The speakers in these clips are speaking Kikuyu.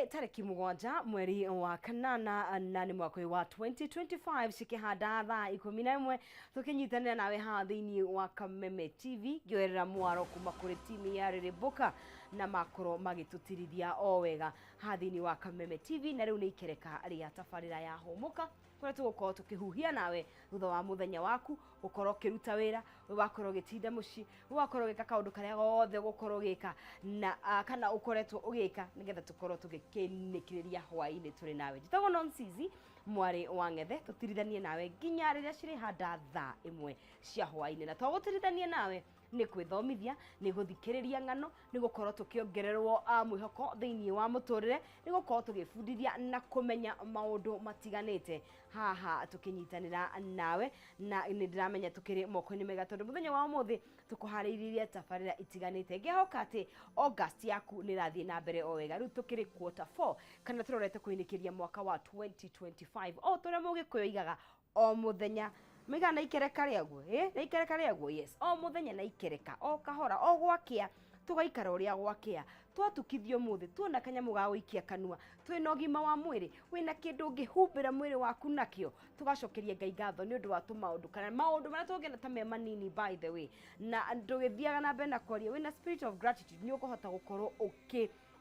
Nĩ tarĩki 7 mweri wa kanana na nĩ mwaka ũyũ wa 2025, cikĩhanda thaa 11, tũkĩnyitanĩra nawe haha thĩinĩ wa Kameme TV, ngĩoerera mwaro kuma kũrĩ timu ya Rĩrĩmbũka na makorwo magĩtũtirithia o wega haha thĩinĩ wa Kameme TV. Na rĩu nĩ ikereka rĩa tabarĩra ya Hũmũka, kũrĩa tũgũkorwo tũkĩhuhia nawe thutha wa mũthenya waku gũkorwo ũkĩruta wĩra, we wakorwo ũgĩtinda mũciĩ, we wakorwo ũgĩka kaũndũ karĩa gothe ũgũkorwo ũgĩka na kana ũkoretwo ũgĩka, nĩgetha tũkorwo tũgĩkĩnĩkĩrĩria hwaĩ-inĩ tũrĩ nawe. Njĩtagwo Nonsizi mwarĩ wa Ng'ethe, tũtirithanie nawe nginya rĩrĩa cirĩhanda thaa 1 cia hwaĩ-inĩ. Na twagũtirithania nawe nĩ kwĩthomithia, nĩ gũthikĩrĩria ng'ano, nĩ gũkorwo tũkĩongererwo mwĩhoko thĩinĩ wa mũtũrĩre, nĩ gũkorwo tũgĩbundithia na kũmenya maũndũ matiganĩte haha tũkĩnyitanĩra nawe. Na nĩ ndĩramenya tũkĩrĩ moko-inĩ mega, tondũ mũthenya wa ũmũthĩ tũkũharĩirie tabarĩra itiganĩte. Ngĩhoka atĩ August yaku nĩ ĩrathiĩ na mbere o wega. Rĩu tũkĩrĩ quarter 4, kana tũrorete kũinĩkĩria mwaka wa 2025. O ta ũrĩa Mũgĩkũyũ oigaga, o mũthenya mĩgana na ikereka rĩaguo, na ikereka rĩaguo. Yes, o mũthenya na ikereka, o kahora, o gwakĩa tũgaikara ũrĩa gwakĩa. Twatukithio mũthĩ, tuona kanyamũ ga gũikia kanua, twĩna ũgima wa mwĩrĩ, wĩna kĩndũ ũngĩhumbĩra mwĩrĩ waku nakĩo, tũgacokeria Ngai ngatho nĩ ũndũ wa tũmaũndũ kana maũndũ marĩa tũngĩona ta me manini. By the way, na ndũgĩthiaga na mbere na kwaria, wĩna spirit of gratitude nĩ ũkũhota gũkorwo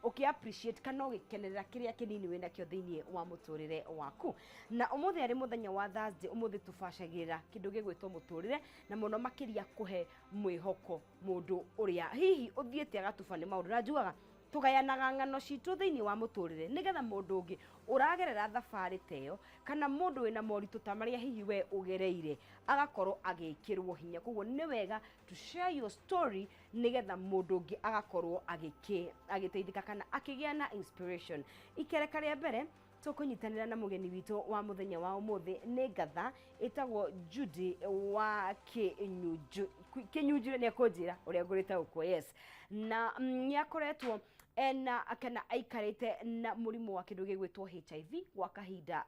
ũkĩ appreciate kana ũgĩkenerera kĩrĩa kĩnini wĩnakĩo thĩinĩ wa mũtũrĩre waku. Na ũmũthĩ arĩ mũthenya wa Thursday, ũmũthĩ tũbacagĩrĩra kĩndũ gĩgwĩtwo mũtũrĩre, na mũno makĩria kũhe mwĩhoko mũndũ ũrĩa hihi ũthiĩte agatuba nĩ maũndũ. Na njugaga tũgayanaga ng'ano citũ thĩinĩ wa mũtũrĩre nĩgetha mũndũ ũngĩ ũragerera thabarĩ ta ĩyo, kana mũndũ wĩna moritũ ta marĩa hihi we ũgereire, agakorwo agĩkĩrwo hinya. Koguo nĩ wega to share your story, nĩgetha mũndũ ũngĩ agakorwo agĩteithĩka kana akĩgĩa na inspiration. Ikereka rĩa mbere tũkũnyitanĩra na mũgeni witũ wa mũthenya wa ũmũthĩ nĩ ngatha ĩtagwo Judy wa Kĩnyunju. Kĩnyunju nĩ ekũnjĩra ũrĩa ngũrĩtaũkwo. Yes, na nĩ akoretwo ena kana aikarĩte na mũrimũ wa kĩndũ gĩgwĩtwo HIV gwa kahinda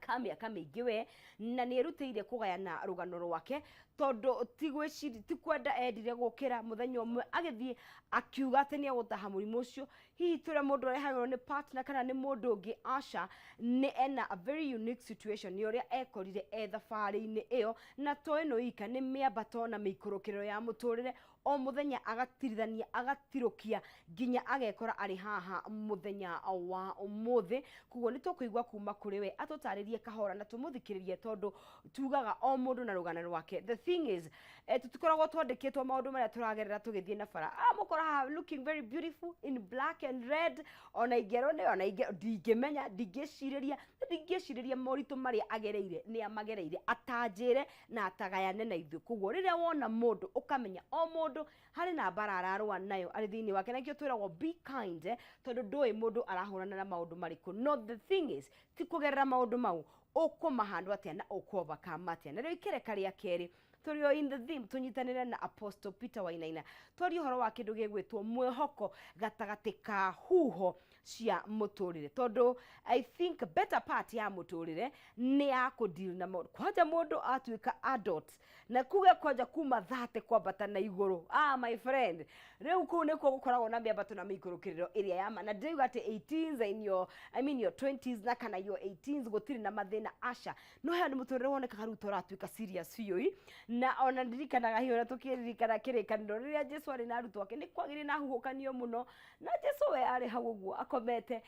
ka mĩaka mĩingĩ we, na nĩ erutĩire kũgayana rũgano rwake, tondũ ti gwĩciri, ti kwenda endire gũkĩra mũthenya ũmwe agĩthiĩ akiuga atĩ nĩ egũtaha mũrimũ ũcio, hihi tũrĩa mũndũ arehagĩrwo nĩ partner kana nĩ mũndũ ũngĩ. Aca, nĩ ena a very unique situation, nĩ ũrĩa ekorire e thabarĩ-inĩ ĩyo. Na to ĩno ika, nĩ mĩambato na mĩikũrũkĩrĩro ya mũtũrĩre, o mũthenya agatirithania, agatirũkia nginya agekora arĩ haha mũthenya wa ũmũthĩ. Koguo nĩ tũkũigua kuma kũrĩ we, atũtarĩrie kahora na tũmũthikĩrĩrie, tondũ tugaga o mũndũ na rũgano rwake. The thing is, tũtikoragwo twandĩkĩtwo maũndũ marĩa tũragerera tũgĩthiĩ na bara. Mũkora haha looking very beautiful in black and red, ona ingĩerwo nĩ ona ingĩ ndingĩmenya, ndingĩcirĩria moritũ marĩa agereire nĩ amagereire atanjĩre na atagayane na ithuĩ. Koguo rĩrĩa wona mũndũ, ũkamenya o mũndũ harĩ na mbara ararũa nayo arĩ thĩinĩ wake. Na nĩkĩo twĩragwo be kind, tondũ ndũĩ mũndũ arahũrana na maũndũ marĩkũ. No the thing is, ti kũgerera maũndũ mau, ũkũmahandwo atĩa na ũkũ-overcome atĩa. Na rĩu ikereka rĩa kerĩ, tũrĩ o in the theme, tũnyitanĩre na Apostle Peter Wainaina, twarie ũhoro wa kĩndũ gĩgwĩtwo mwĩhoko gatagatĩ ka huho cia mũtũrĩre, tondũ I think better part ya mũtũrĩre nĩ ya kũdeal na maũndũ. Kwanja mũndũ atuĩka adult, na kuge kwanja kuma 30 kwambata na igũrũ, my friend, rĩu kũu nĩkuo gũkoragwo na mĩambato na mĩikũrũkĩrĩro ĩrĩa ya ma. Na ndĩrauga atĩ 18s in your, I mean, your 20s na kana your 18s gũtirĩ na mathĩna, aca. No he nĩ mũtũrĩre wonekaga rĩu tũratuĩka serious biũ ĩ. Na ona ndirikanaga hihi ũrĩa tũkĩririkana kĩrĩkanĩro rĩrĩa Jesu arĩ na arutwo ake, nĩ kwagĩrĩ na huhũkanio mũno, na Jesu we arĩ hau ũguo akomete.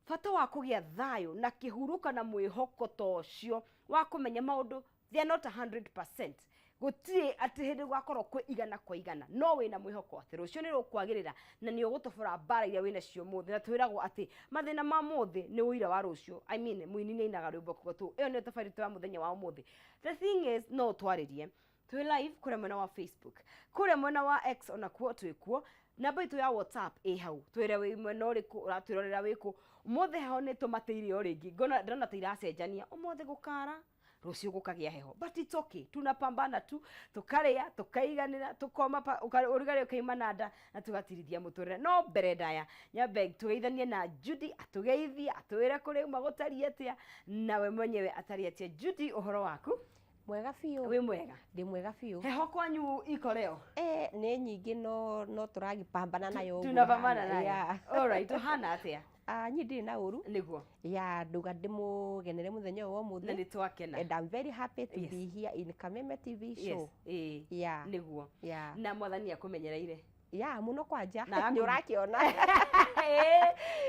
Bata wa kũgĩa thayũ na kĩhurũka na mwĩhoko ta ũcio wa kũmenya maũndũ, they are not 100%, gũtirĩ atĩ hĩndĩ gwakorwo kwĩ 100%, no wĩna mwĩhoko atĩ rũciũ nĩ rũkwagĩrĩra na nĩ ũgũtobora mbara iria wĩna cio mũthĩ. Na twĩragwo atĩ mathĩna ma mũthĩ nĩ ũira wa rũciũ. I mean, mũini nĩ ainaga rwĩmbo kuga tu. Ĩyo nĩyo tabarĩra ya mũthenya wa ũmũthĩ. The thing is, no ũtwarĩrie twĩ live kũrĩa mwena wa Facebook, kũrĩa mwena wa X onakuo twĩ kuo. Namba itũ ya WhatsApp ĩ hau. Twĩre wĩ mwena ũrĩkũ, ũratwĩrorera wĩkũ ũmũthĩ. Heho nĩ tũmatĩire o rĩngĩ, ngona ndĩrona ta iracenjania, ũmũthĩ gũkara, rũciũ gũkagĩa heho, but it's okay, tunapambana tu, tukarĩa, tukaiganĩra, tukoma ũrugarĩ ũkaima na nda na tugatirithia mũtũrĩre. No mbere ndaya, nyambe tũgeithanie na Judy, atũgeithie, atwĩre kũrĩa uma gũtariĩ atĩa, nawe mwenyewe atariĩ atĩa. Judy, ũhoro waku? Mwega biũ. Wĩ mwega? Ndĩ mwega biũ. Heho kwanyu iko leo? Eh, nĩ nyingĩ no tũragĩpambana nayo ũguo Tunapambana ĩhana. nayo. Yeah. Alright, ũhana atĩa? Ah, niĩ ndirĩ na ũru. Nĩguo. Ya nduga ndĩmũgenere mũthenya ũyũ wa Na ũmũthĩ. nĩ twakena. And I'm very happy to Yes. be here in Kameme TV show. Yes. Ĩĩ. Yeah. Nĩguo. Yeah. Na mwathani akũmenyereire. Ya mũno kwanja. Na Nĩ ũrakĩona.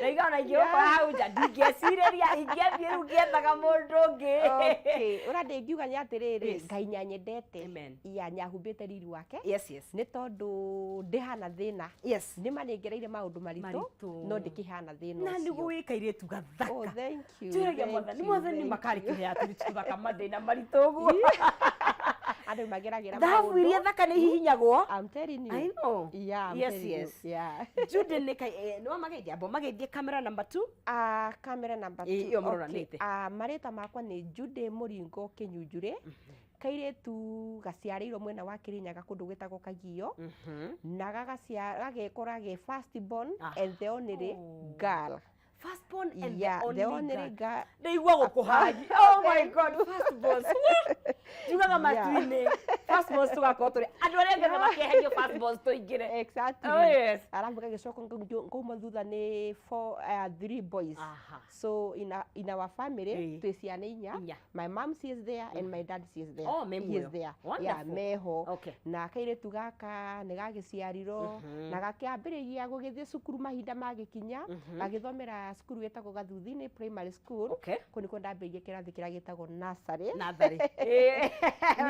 Raiga ona ingĩgũkora hau nja ndingĩecirĩria ingĩathiĩ rĩu ngĩethaga mũndũ ũngĩ. Okay. Ũrĩa ndĩngiuga nĩ atĩrĩrĩ, Yes. Ngai nĩanyendete. Amen. Ya nĩahumbĩte riri wake. Yes. Nĩ tondũ ndĩhana thĩna. Yes. Nĩ ma nĩngereire maũndũ maritũ Maritũ. no ndĩkĩhana thĩna Na ũcio. nĩguo wĩ kairĩtu gathaka. Oh, thank you. Njũragia thank mwathani you, mwathani thank makarĩ kĩhea tũrĩ tũthaka mathĩna maritũ ũguo. Andũ mageragĩra Thahabu iria thaka nĩ ihihinyagwo. I'm telling you. I know. Yeah, I'm Yes, telling yes. you. Yeah. Jude nĩ kai nĩ wamageithia amba ũmageithie camera number 2. Ah, camera number Ĩ, two. ĩyo mũroranĩte. Okay. Ah, marĩtwa makwa nĩ Jude Mũringo Kĩnyunjurĩ. Kairĩtu gaciarĩirwo mwena wa Kĩrĩnyaga kũndũ gwĩtagwo Kagio. Na gagekora ge first born and the only Oh. girl. First born and Yeah, the the only only girl. girl. Ndaigua gũkũhagi. Oh my God, first borns. Njugaga matu-inĩ. First borns tũgakorwo tũrĩ andũ arĩa angĩ othe makĩeherio first borns tũingĩre. Exactly. Oh yes. Arabu gagĩcoka ngauma thutha nĩ four, three boys. Aha. So in our family Ĩĩ. twĩ ciana inya. Inya. My mom she is there and my dad she is there. Oh, me He muoyo. is there. Wonderful. Yeah, meho. Okay. Na kairĩtu gaka nĩ gagĩciarirwo na gakĩambĩrĩria gũgĩthiĩ cukuru mahinda magĩkinya, gagĩthomera cukuru ĩtagwo Gathuthini Primary School. Okay. Kũu nĩkuo ndambĩrĩirie kĩrathi kĩrĩa gĩtagwo nursery. Natharĩ. Ĩĩ.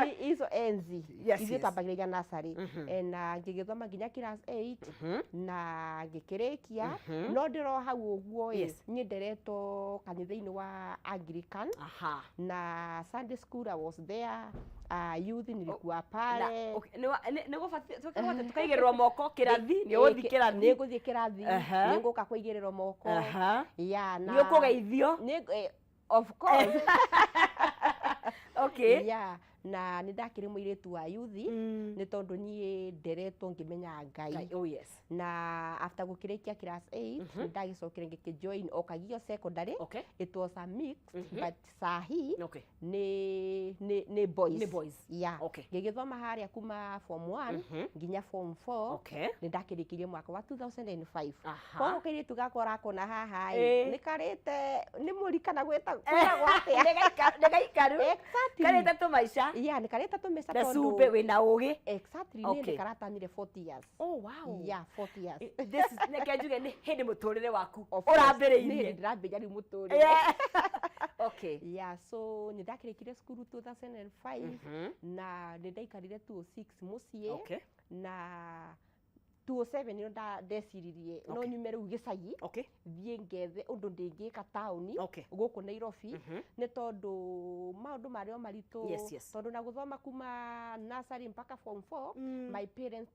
Ni icio enzi Yes, ithuĩ yes. twambagĩrĩria nursery na ngĩgĩthoma nginya class 8 na ngĩkĩrĩkia no ndĩro hau ũguo ĩ Yes. niĩ nderetwo kanitha-inĩ wa Anglican Aha. na Sunday school I was there, youth nilikuwa pale. Nĩ gũbatiĩ tũkaigĩrĩrwo moko kĩrathi, nĩ ũgũthiĩ kĩrathi. Nĩ ngũthiĩ kĩrathi, Aha. nĩ ngũka kũigĩrĩrwo moko. Aha. Yeah, na Nĩ ũkũgeithio. Of course. Okay. Yeah, na nĩ ndakĩrĩ mũirĩtu wa youth nĩ tondũ niĩ nderetwo ngĩmenya Ngai. Oh yes. Na after gũkĩrĩkia class 8 nĩ ndagĩcokire ngĩkĩjoin o Kagio Secondary. Okay. It was a mixed but sahi Okay. nĩ boys. Nĩ boys. Yeah. Okay. Ngĩgĩthoma harĩa kuma form 1 nginya form 4. Okay. Nĩ ndakĩrĩkirie mwaka wa 2005. Aha. Koguo kairĩtu gakwa ũrakona haha Ĩĩ. ĩ nĩ karĩte nĩ mũri kana gwĩtagwo atĩa? Nĩ gaikaru. Exactly. Karĩte tũmaica. Yeah, nĩ karĩte tũmaica Na tondũ cumbĩ wĩna ũgĩ. Exactly, niĩ Okay. nĩ karatanire 40 years. Oh wow. Yeah, 40 years. This is reke njuge nĩ hĩndĩ mũtũrĩre waku Of course, nĩ ũrambĩrĩirie. hĩndĩ ndĩrambĩrĩria rĩu mũtũrĩre. Yeah. Okay. Yeah, so nĩ ndakĩrĩkirie cukuru 2005 na nĩ ndaikarire 206 mũciĩ. Okay. Na 207 nĩo ndeciririe no nyume rĩu gĩcagi Okay. thiĩ ngethe ũndũ ndĩngĩka taũni Okay. gũkũ Nairobi nĩ tondũ maũndũ marĩ o maritũ. Yes, yes. Tondũ na gũthoma kuma nursery mpaka form 4 my parents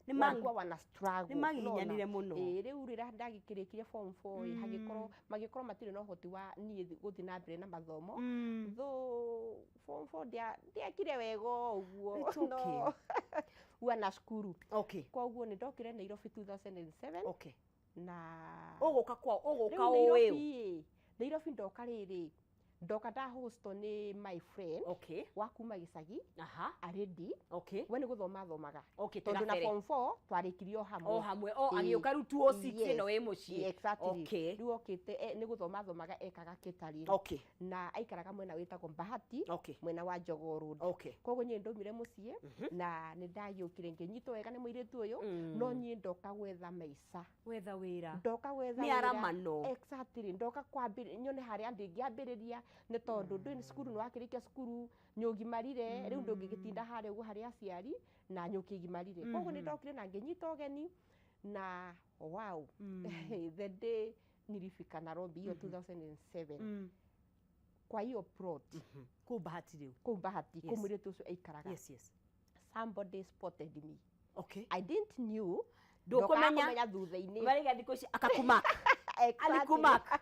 Nĩ ma- walikuwa wana struggle. nĩ magiginyanire unaona? mũno. Ĩĩ, rĩu rĩrĩa ndagĩkĩrĩkirie form 4 ĩ, hagĩkorwo magĩkorwo matirĩ na ũhoti wa niĩ gũthiĩ na mbere na mathomo, though form 4 ndiekire wega o ũguo. It's okay. No huwa nashukuru. Okay. Koguo nĩ ndokire Nairobi 2007. Okay. Na Ũgũka kwao ũgũka rĩu ũĩ. Nairobi ĩ, Nairobi ndoka rĩrĩ ndoka ndahosto nĩ my friend Okay. wa kuma gĩcagi Aha. arĩndi. Okay. We nĩ gũthoma athomaga Okay, tondũ na tũgabere. form 4 twarĩkirie o hamwe. O hamwe. O Ĩĩ. agĩũka rĩu 206 Yes. ĩno wĩ mũciĩ. Exactly. Okay. Rĩu okĩte nĩ gũthoma athomaga ekaga catering. Okay. Na aikaraga mwena wĩtagwo Bahati. Okay. Mwena wa Jogoo Road. Okay. Koguo niĩ ndaumire mũciĩ na nĩ ndagĩũkire ngĩnyitwo wega nĩ mũirĩtu ũyũ, no niĩ ndoka gwetha maica. Wetha wĩra. Ndoka gwetha Nĩ wĩra. aramano. Exactly, ndoka kwambĩrĩria nyone harĩa ndĩngĩambĩrĩria nĩ tondũ ndũĩ nĩ cukuru nĩ wakĩrĩkia cukuru nĩ ũgimarire rĩu ndũngĩgĩtinda harĩa ũguo harĩ aciari na nĩ ũkĩgimarire. Koguo nĩ ndokire na ngĩnyita ũgeni na wow, the day nilifika Nairobi hiyo 2007 kwa hiyo plot Kũu Bahati rĩu. kũu Bahati, kũu Yes. mũirĩtu ũcio aikaraga. Yes. Somebody spotted me. Okay. I didn't knew. Ndũkũmenya. Ndokaga kũmenya thutha-inĩ. Marĩga thikũ ici akakumark. Exactly. Alikumark.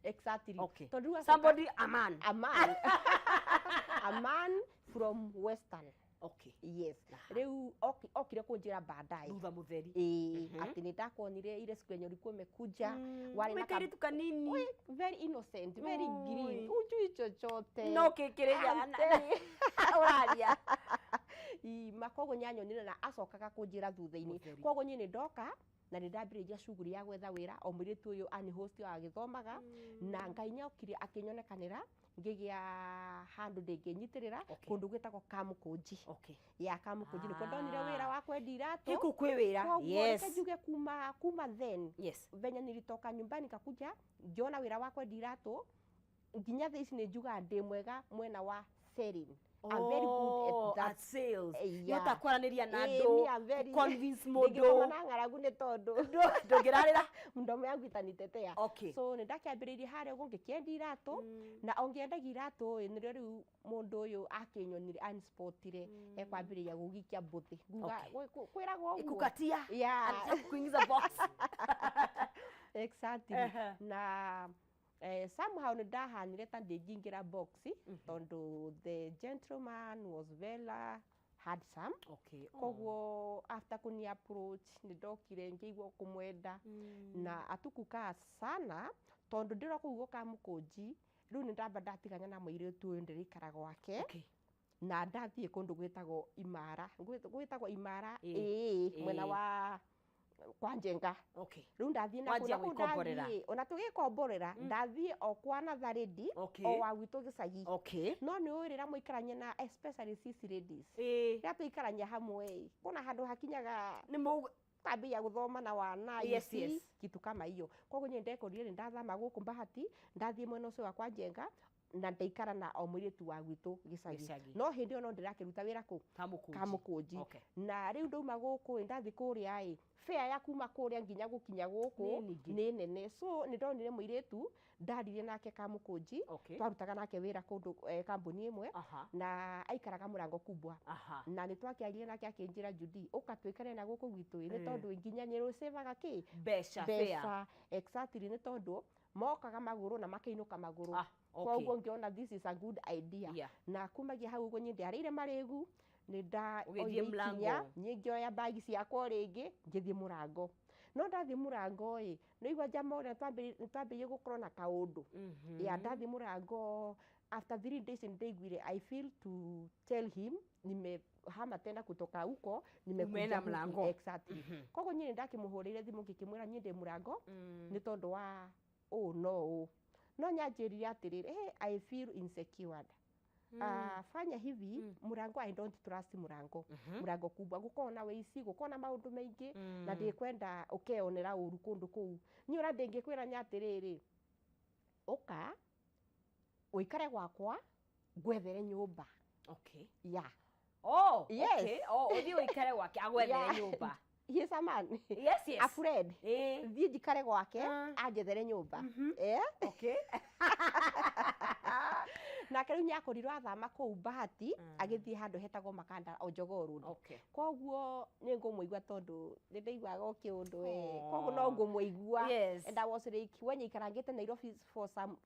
Exactly. Okay. Tondũ rĩu acoka- Somebody a man. A man. A man from Western. Okay. Yes. Aha. Rĩu okire kũnjĩra baadaye. Thutha mutheri. Ĩĩ, atĩ nĩ ndakuonire ile siku yenye ulikuwa umekuja, warĩ na Kairitu kanini. We, very innocent, very Oi. green, hujui chochote. No kĩkĩrĩria I'm telling ũraria. Ima koguo nyanyonire na acokaga kũnjĩra thutha-inĩ. Mũtheri. Koguo niĩ nĩ ndoka na nĩ ndambĩrĩria shughuli ya gwetha wĩra o mũirĩtu ũyũ ani host agĩthomaga, na Ngai nĩokire akĩnyonekanĩra ngĩgĩa handũ ndĩngĩnyitĩrĩra Okay. kũndũ gwĩtagwo Kamũkũnji. Okay. Ya Kamũkũnji nĩkuo ndonire Ah. wĩra wa kwendia iratũ. Gĩkũ kwĩ wĩra. Koguo Yes. reke njuge kuma then Yes. venye nilitoka nyumbani kakuja ngiona wĩra wa kwendia iratũ, nginya thaa ici nĩ njugaga ndĩ mwega mwena wa selling. I'm very good Oh, at that. at sales. Yeah. Nĩũhota kwaranĩria na Eh, andũ, me I'm very- convince mũndũ. Ndingĩkoma na ng'aragu nĩ tondũ Ndũngĩrarĩra. mdomo yangu itanitetea. Okay. So nĩ ndakĩambĩrĩirie harĩa ũguo ngĩkĩendia iratũ, na o ngĩendagia iratũ ĩ, nĩrĩo rĩu mũndũ ũyũ akĩnyonire anspotire ekwambĩrĩria gũgikia mbũthĩ. Nguga Okay. kwĩragwo ũguo. Kukatia. Yeah. Anataka kuingiza box. Exactly. Aha. Na somehow nĩ ndahanire ta ndĩngĩingĩra box tondũ the gentleman was very handsome. Okay. Oh. Koguo after kuni approach nĩ ndokire ngĩigua kũmwenda na atukukaa sana tondũ ndĩro kũu gũka Mũkũnji. Rĩu nĩ ndamba ndatigana na mũirĩtu ũyũ ndĩrĩikara gwake. Okay. Na ndathiĩ kũndũ gwĩtagwo Imara, gwĩtagwo Imara Ĩĩ. ĩĩ, mwena Ĩĩ. wa kwa Njenga. Okay. Rĩu ndathiĩ na Wanjia kũu, na kũu gwĩkomborera. ndathiĩ ona tũgĩkomborera ndathiĩ o kwa natharĩndi Okay. o wa gwitũ gĩcagi. Okay. No nĩ ũĩ rĩrĩa mũikarania na especially sisi ladies, Ĩĩ. rĩrĩa tũikarania hamwe ĩ, kuna handũ hakinyaga Nĩ mau kwambia gũthoma na wana, you Yes, see, yes. kitu kama hiyo. Koguo niĩ ndekorire nĩ ndathama gũkũ Bahati, ndathiĩ mwena ũcio wa kwa Njenga na ndaikara na o mũirĩtu wa gwitũ gĩcagi. Gĩcagi. No hĩndĩ ĩyo no ndĩrakĩruta wĩra kũ? Kamũkũnji. Kamũkũnji. Okay. Na rĩu ndauma gũkũ ĩ, ndathiĩ kũrĩa ĩ, fare ya kuma kũrĩa nginya gũkinya gũkũ Nĩ nyingĩ. nĩ nene. So nĩ ndonire mũirĩtu ndaririe nake Kamũkũnji. Okay. Twarutaga nake wĩra kũndũ kambuni ĩmwe. Aha. Na aikaraga mũrango kubwa. Aha. Na nĩ twakĩaririe nake akĩnjĩra, Judy, ũka twĩkare na gũkũ gwitũ ĩ, nĩ Mm. tondũ nginya nĩ rũcĩvaga kĩ? Mbeca fare. Mbeca. Exactly, nĩ tondũ mokaga magũrũ na makĩinũka magũrũ. Ah, okay. Koguo ngĩona this is a good idea. Yeah. Na kumagia hau ũguo niĩ ndiarĩire marĩgu, nĩ Ũgĩthiĩ ndaoire mũrango. ikinya, niĩ ngĩoya mbagi ciakwa o rĩngĩ ngĩthiĩ mũrango. No ndathiĩ mũrango ĩ, nĩ igua njama ũrĩa nĩ twambĩrĩirie gũkorwo na kaũndũ. Mhm. Ya ndathiĩ mũrango after 3 days nĩ ndaiguire I feel to tell him nimehama tena kutoka huko nimekuja Umeenda huku. mlango. Exactly. Koguo niĩ nĩ ndakĩmũhũrĩire thimũ ngĩkĩmwĩra niĩ ndĩ mũrango nĩ tondũ wa ũũ no ũũ. No nyanjĩrire atĩrĩrĩ, hey, I feel insecure. Fanya hivi, mũrango I don't trust mũrango. Mũrango kubwa gũkorwo na wĩici, gũkorwo na maũndũ maingĩ, na ndĩkwenda ũkeonera ũru kũndũ kũu. Niĩ ũrĩa ndĩngĩkwĩra nĩ atĩrĩrĩ, ũka ũikare gwakwa ngwethere nyũmba. Okay. Yeah. Oh, Yes. okay. Oh, ũthiĩ ũikare gwake agwethere Yeah. nyũmba. He is a man. Yes, yes. A friend. Ĩĩ. Thiĩ njikare gwake Mm. anjethere nyũmba. Eh? Okay. Nake rĩu nĩakorirwo athama kũu Bahati agĩthiĩ handũ hetagwo Makanda o Jogoo Road. Okay. Koguo nĩ ngũmũigua tondũ nĩ ndaiguaga o kĩũndũ we. Aw. Koguo no ngũmũigua. Yes. And I was like we nyaikarangĩte Nairobi for some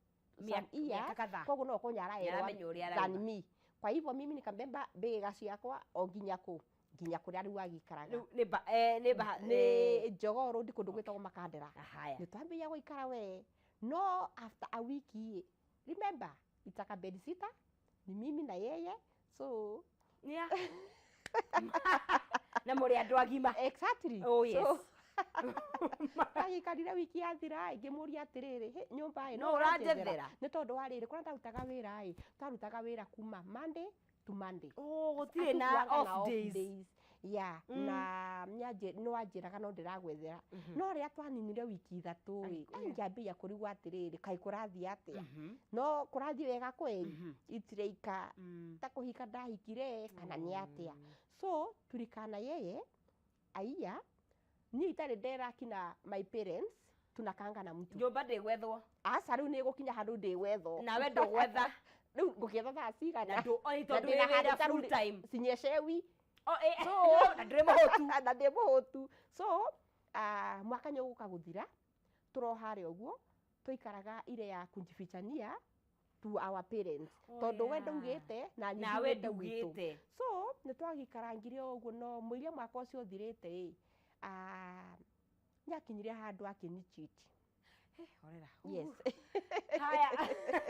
Mĩaka years. kadhaa. Koguo no okorwo nĩaraerwa Nĩaramenya ũrĩa than arauga. me. Kwa hivyo mimi nikambeba mbĩga ciakwa o nginya kũ? Nginya kũrĩa rĩu agĩikaraga. Rĩu nĩ ba nĩ ba Nĩ Jogoo Road kũndũ gwĩtagwo Makandera. Haya. Nĩ twambĩrĩria gũikara we. No after a week ĩ, remember it's a bedsitter, ni mimi na yeye, so Yeah. Na mũrĩ andũ agima. Exactly. Oh, yes. So twagĩikarire wiki yathira ngĩmũria atĩrĩrĩ, "Hĩ, nyũmba ĩ No ũranjethera?" Nĩ tondũ wa rĩrĩ, kũrĩa ndarutaga wĩra ĩ, twarutaga wĩra kuma Monday to Monday. Oh, gũtirĩ na Hatukuaga off days. Yeah, na nĩ wanjĩraga no ndĩragwethera. No rĩrĩa twaninire wiki ithatũ ĩ, ngĩambĩrĩria kũrigwo atĩrĩrĩ, kaĩ kũrathiĩ atĩa? No kũrathiĩ wega kweli? Itireika ta kũhika ndahikire kana nĩ atĩa? So tulikana yeye aiya niĩ itarĩ ndera kina my parents tunakanga na mtu. Nyũmba ndĩgwethwo. Aca rĩu nĩ gũkinya handũ ndĩgwethwo. Nawe ndũgwetha. Rĩu ngũkĩetha thaa cigana? Na ndũ oi Na tondũ ndĩna wĩ wĩra handũ ta rĩu full time. Sinyeshewi. Oh, eh, So- na ndũrĩ mũhũtu. Na ndĩ mũhũtu. So mwaka nĩ ũgũka gũthira tũro harĩa ũguo tũikaraga ile ya kujifichania to our parents, Oh, tondũ we yeah. ndaugĩte na niĩ Nawe ndaugĩte. ndugĩte. So nĩ twagĩikarangire o ũguo, no mũiria mwaka ũcio ũthirĩte ĩ, nĩakinyire handũ akĩnichiti. Horera. Yes. Haya,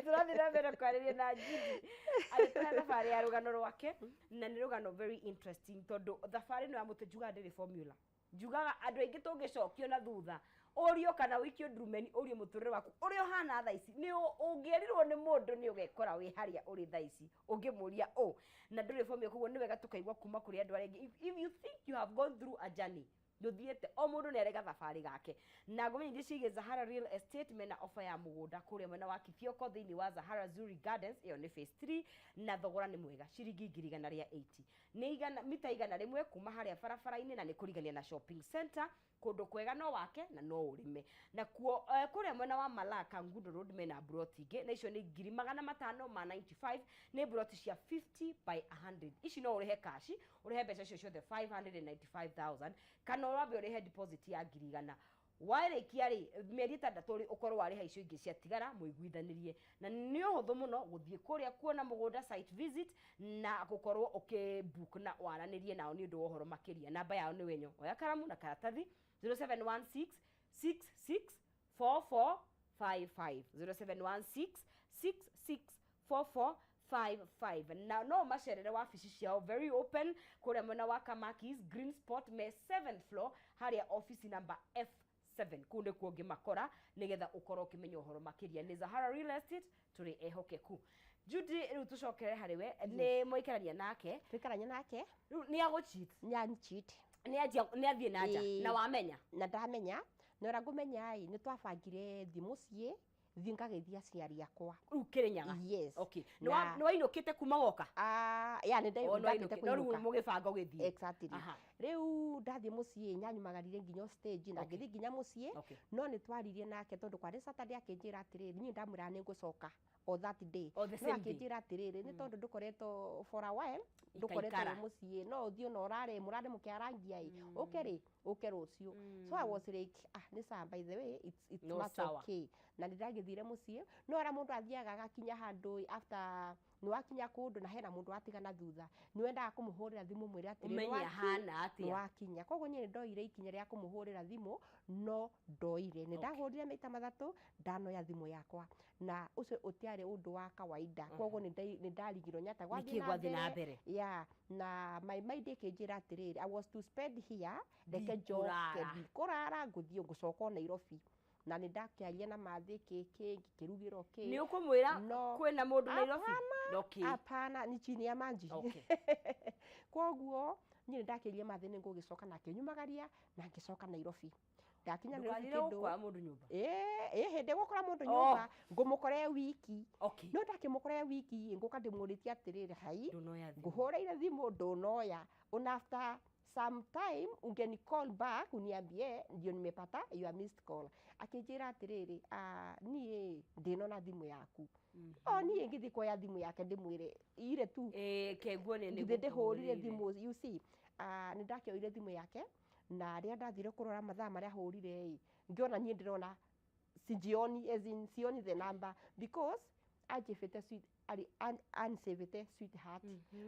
tũrathiĩ na mbere kwarĩria na Judy agĩtũhe thabarĩ ya rũgano rwake, na nĩ rũgano very interesting, tondũ thabarĩ ĩno ya mũtĩ njugaga ndĩrĩ formula. Njugaga andũ aingĩ tũngĩcokio na thutha, ũrio kana ũikio ndurumeni, ũrio mũtũrĩre waku ũrĩa ũhana thaa ici, nĩ ũngĩerirwo nĩ mũndũ nĩ ũgekora wĩ harĩa ũrĩ thaa ici ũngĩmũria ũ, na ndũrĩ formula. Koguo nĩ wega tũkaigua kuma kũrĩ andũ arĩa angĩ. If you think you have gone through a journey, ndũthiĩte, o mũndũ nĩ arega thabarĩ gake. Na ngũmenyithie ciĩgiĩ Zahara Real Estate, mena offer ya mũgũnda kũrĩa mwena wa Kithioko thĩinĩ wa Zahara Zuri Gardens, ĩyo nĩ phase 3, na thogora nĩ mwega, ciringi 180,000, nĩ igana mita 100 kuma harĩa barabara-inĩ, na nĩ kũrigania na shopping center, kũndũ kwega, no wake na no ũrĩme nakuo. Kũrĩa mwena wa Malaka Ngundo Road mena broti ingĩ, na icio nĩ 595,000, nĩ broti cia 50 by 100. Ici no ũrĩhe cash, ũrĩhe mbeca icio ciothe 595,000, kana ũrambe ũrĩhe deposit ya 100,000, warĩkia rĩ mĩeri 6 rĩ ũkorwo warĩha icio ingĩ ciatigara, mũiguithanĩrie. Na nĩ ũhũthũ mũno gũthiĩ kũrĩa kuona mũgũnda, site visit, na gũkorwo ũkĩbook na waranĩrie nao nĩ ũndũ wa ũhoro makĩria. Namba yao nĩ wenyo, oya karamu na karatathi, 0716 66 4455, 0716 66 4455. Na no macerere wabici ciao, very open, kũrĩa mwena wa Kamakis Green Spot, me 7th floor, harĩa office number F7, kũu nĩkuo ũngĩmakora nĩgetha ũkorwo ũkĩmenya ũhoro makĩria. Nĩ Zahara Real Estate, tũrĩ ehokeku. Judy, rĩu tũcokere harĩ we, nĩ mũikarania nake. Tũikarania nake. Rĩu nĩ agũcheat? Nĩancheat. Nĩ anjia, nĩ athiĩ na nja? Ĩĩ. Na wamenya? Na ndamenya, na ũrĩa ngũmenya ĩ, nĩ twabangire thi mũciĩ, thi ngageithia aciari akwa. Rĩu Kĩrĩnyaga? Yes. Okay, nĩ wainũkĩte kuma woka? Ah, ya nĩ O, nĩ ndakĩte wainũkĩte. No rĩu kũinũka. mũgĩbanga ũgĩthiĩ? Exactly. Rĩu ndathiĩ mũciĩ, nyanyumagarire nginya stage na ngĩthiĩ nginya mũciĩ. No nĩ twaririe nake, tondũ kwarĩ Saturday, akĩnjĩra atĩrĩrĩ, niĩ ndamwĩra nĩ ngũcoka o that day. O the No same day. akĩnjĩra atĩrĩrĩ, nĩ tondũ ndũkoretwo for a while, ndũkoretwo Ikaikara. wĩ mũciĩ, no ũthiĩ ona ũrare mũrare mũkĩarangia ĩ, ũke rĩ, ũke rũciũ. So I was like, ah, nĩ sawa, by the way it's No much sawa. okay. Na nĩ ndagĩthire mũciĩ, no arĩa mũndũ athiaga agakinya handũ ĩ, after nĩ wakinya kũndũ na hena mũndũ watigana thutha, nĩ wendaga kũmũhũrĩra thimũ mwĩre atĩrĩ, Ũmenye ahana nĩ atĩa. Wakinya. Koguo niĩ nĩ ndoire ikinya rĩa kũmũhũrĩra thimũ, no ndoire, nĩ ndahũrire maita 3, ndanoya thimũ yakwa, na ũcio ũtiarĩ ũndũ wa kawaida. Koguo nĩ ndarigirwo nĩ atĩa Nĩkĩ gwathiĩ na mbere? Yeah, na my mind ĩkĩnjĩra atĩrĩrĩ, I was to spend here, reke njoke. Ndikũrara. Ndikũrara, ngũthiĩ ngũcoka o Nairobi. Na nĩ ndakĩaria na mathĩ kĩkĩ ngĩkĩrugĩrwo kĩ. Nĩ ũkũmwĩra No. kwĩna mũndũ Nairobi? Okay. Hapana, ni chini ya maji. Koguo niĩ nĩ ndakĩrie mathĩ nĩ ngũgĩcoka, na akĩnyumagaria na ngĩcoka Nairobi. Ndakinya Nairobi Ndũkathire kĩndũ gũkora mũndũ nyũmba. Ĩ hĩndĩ gũkora mũndũ nyũmba, ngũmũkora e wiki. No ndakĩmũkora e wiki, ngũka ndĩmũrĩtie atĩrĩrĩ, hai, Ndũnoya thimũ. ngũhũrĩire thimũ ndũnoya, una after some time ungeni call back uniambie ndio nimepata your missed call. Akĩnjĩra atĩrĩrĩ, ah, niĩ ndĩnona thimũ yaku. O niĩ ngĩthiĩ kuoya thimũ yake ndĩmwĩre ire tu. Ĩ, kenguo nĩ Githĩ ndĩhũrire ngũkũhũrĩire. thimũ, you see, ah, nĩ ndakĩoire thimũ yake, na rĩrĩa ndathire kũrora mathaa marĩa ahũrire ĩ, ngĩona niĩ ndĩrona sijioni, as in sioni the number, because anjĩbĩte sweet, arĩ ansavĩte sweetheart.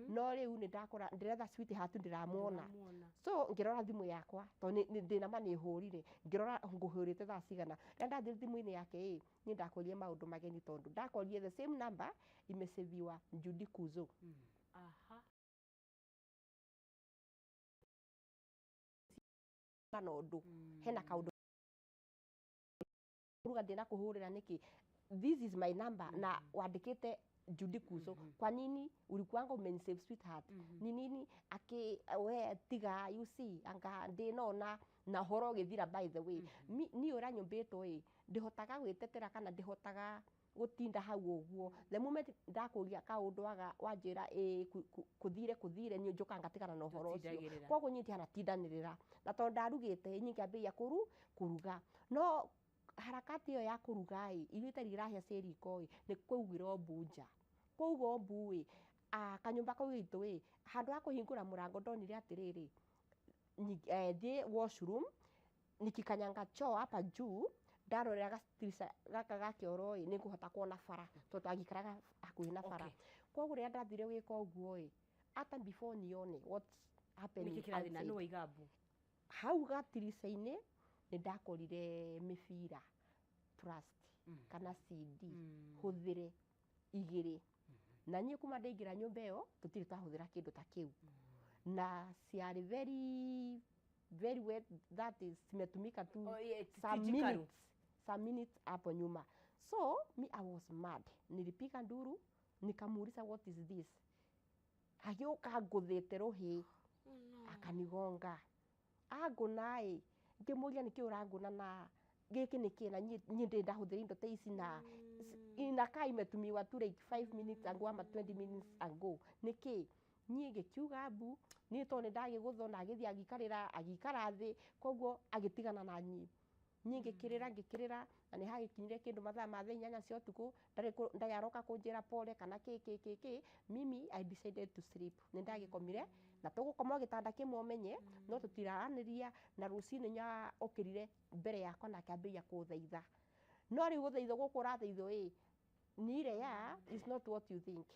No rĩu nĩ ndakora ndĩretha sweetheart, ndĩramuona. Ndũramuona. So ngĩrora thimũ yakwa, tondũ ndĩna ma nĩ hũrire, ngĩrora ngũhũrĩte thaa cigana. Rĩrĩa ndathire thimũ-inĩ yake ĩ, niĩ ndakorire maũndũ mageni, tondũ ndakorire the same number imeseviwa Judy Kuzo. Kana ũndũ hena kaũndũ ruga ndĩna kũhũrĩra nĩkĩ, this is my number na wandĩkĩte Judy Kuzo, kwa nini ulikuwanga umenisave sweetheart? Ni nini aki we tiga, you see, anga ndĩnona na ũhoro ũgĩthira. By the way, niĩ ũrĩa nyũmbĩtwo ĩ, ndĩhotaga gwĩtetera kana ndĩhotaga gũtinda hau ũguo. The moment ndakũria kaũndũ aga wanjĩra ĩ kũthire kũthire, niĩ njũkaga ngatigana na ũhoro ũcio. Ndũtindagĩrĩra. Koguo niĩ ndihanatindanĩrĩra, na tondũ ndarugĩte, niĩ ngĩambĩrĩria kũruga, no harakati ĩyo ya kũruga ĩ, irio itarĩ irahĩa ciĩ riko ĩ, nĩ kwaugire mbu nja. Kwauga mbu ĩ, kanyũmba kau gitũ ĩ, handũ ha kũhingũra mũrango, ndonire atĩrĩrĩ, thiĩ washroom, nikikanyanga choo hapa juu, Ndarorera gatirica gaka ga kĩoro ĩ, nĩ ngũhota kuona bara tondũ twagĩikaraga hakuhĩ na bara. Koguo rĩrĩa ndathire gwĩka ũguo ĩ, hata before nione what's happening Nĩkĩ kĩrathiĩ na outside, nĩ waiga mbu? Hau gatirica-inĩ nĩ ndakorire mĩbira trust kana CD hũthĩre igĩrĩ, na niĩ kuma ndaingĩra nyũmba ĩyo tũtirĩ twahũthĩra kĩndũ ta kĩu, na ciarĩ very very wet, that is zimetumika tu Oh, yeah, some ti njikaru. minutes, some minutes hapo nyuma. So me, I was mad, nilipiga nduru, nikamuuliza, "What is this?" Agĩũka ngũthĩte rũhĩ akanigonga, angũna ĩ, ngĩmũria, "Nĩkĩ ũrangũna na gĩkĩ nĩkĩ?" Na niĩ ndĩ ndahũthĩra indo ta ici na inakaa imetumiwa tu like 5 minutes ago ama 20 minutes ago, nĩkĩ? Niĩ ngĩkiuga mbu niĩ tondũ nĩ ndagĩgũthwo, na agĩthiĩ agĩikarĩra, agĩikara thĩ, koguo agĩtigana na niĩ. Niĩ ngĩkĩrĩra, ngĩkĩrĩra, na nĩ hagĩkinyire kĩndũ mathaa ma thaa 8 cia ũtukũ, ndarĩ aroka kũnjĩra pole kana kĩ kĩ kĩ kĩ. Mimi, I decided to sleep. Nĩ ndagĩkomire na tũgũkoma o gĩtanda kĩmwe, ũmenye no tũtiraranĩria. Na rũcinĩ nya okĩrire mbere yakwa na akĩambĩrĩria kũthaitha, no rĩu gũthaithwo gũkũ ũrathaithwo ĩ ni ile ya is not what you think,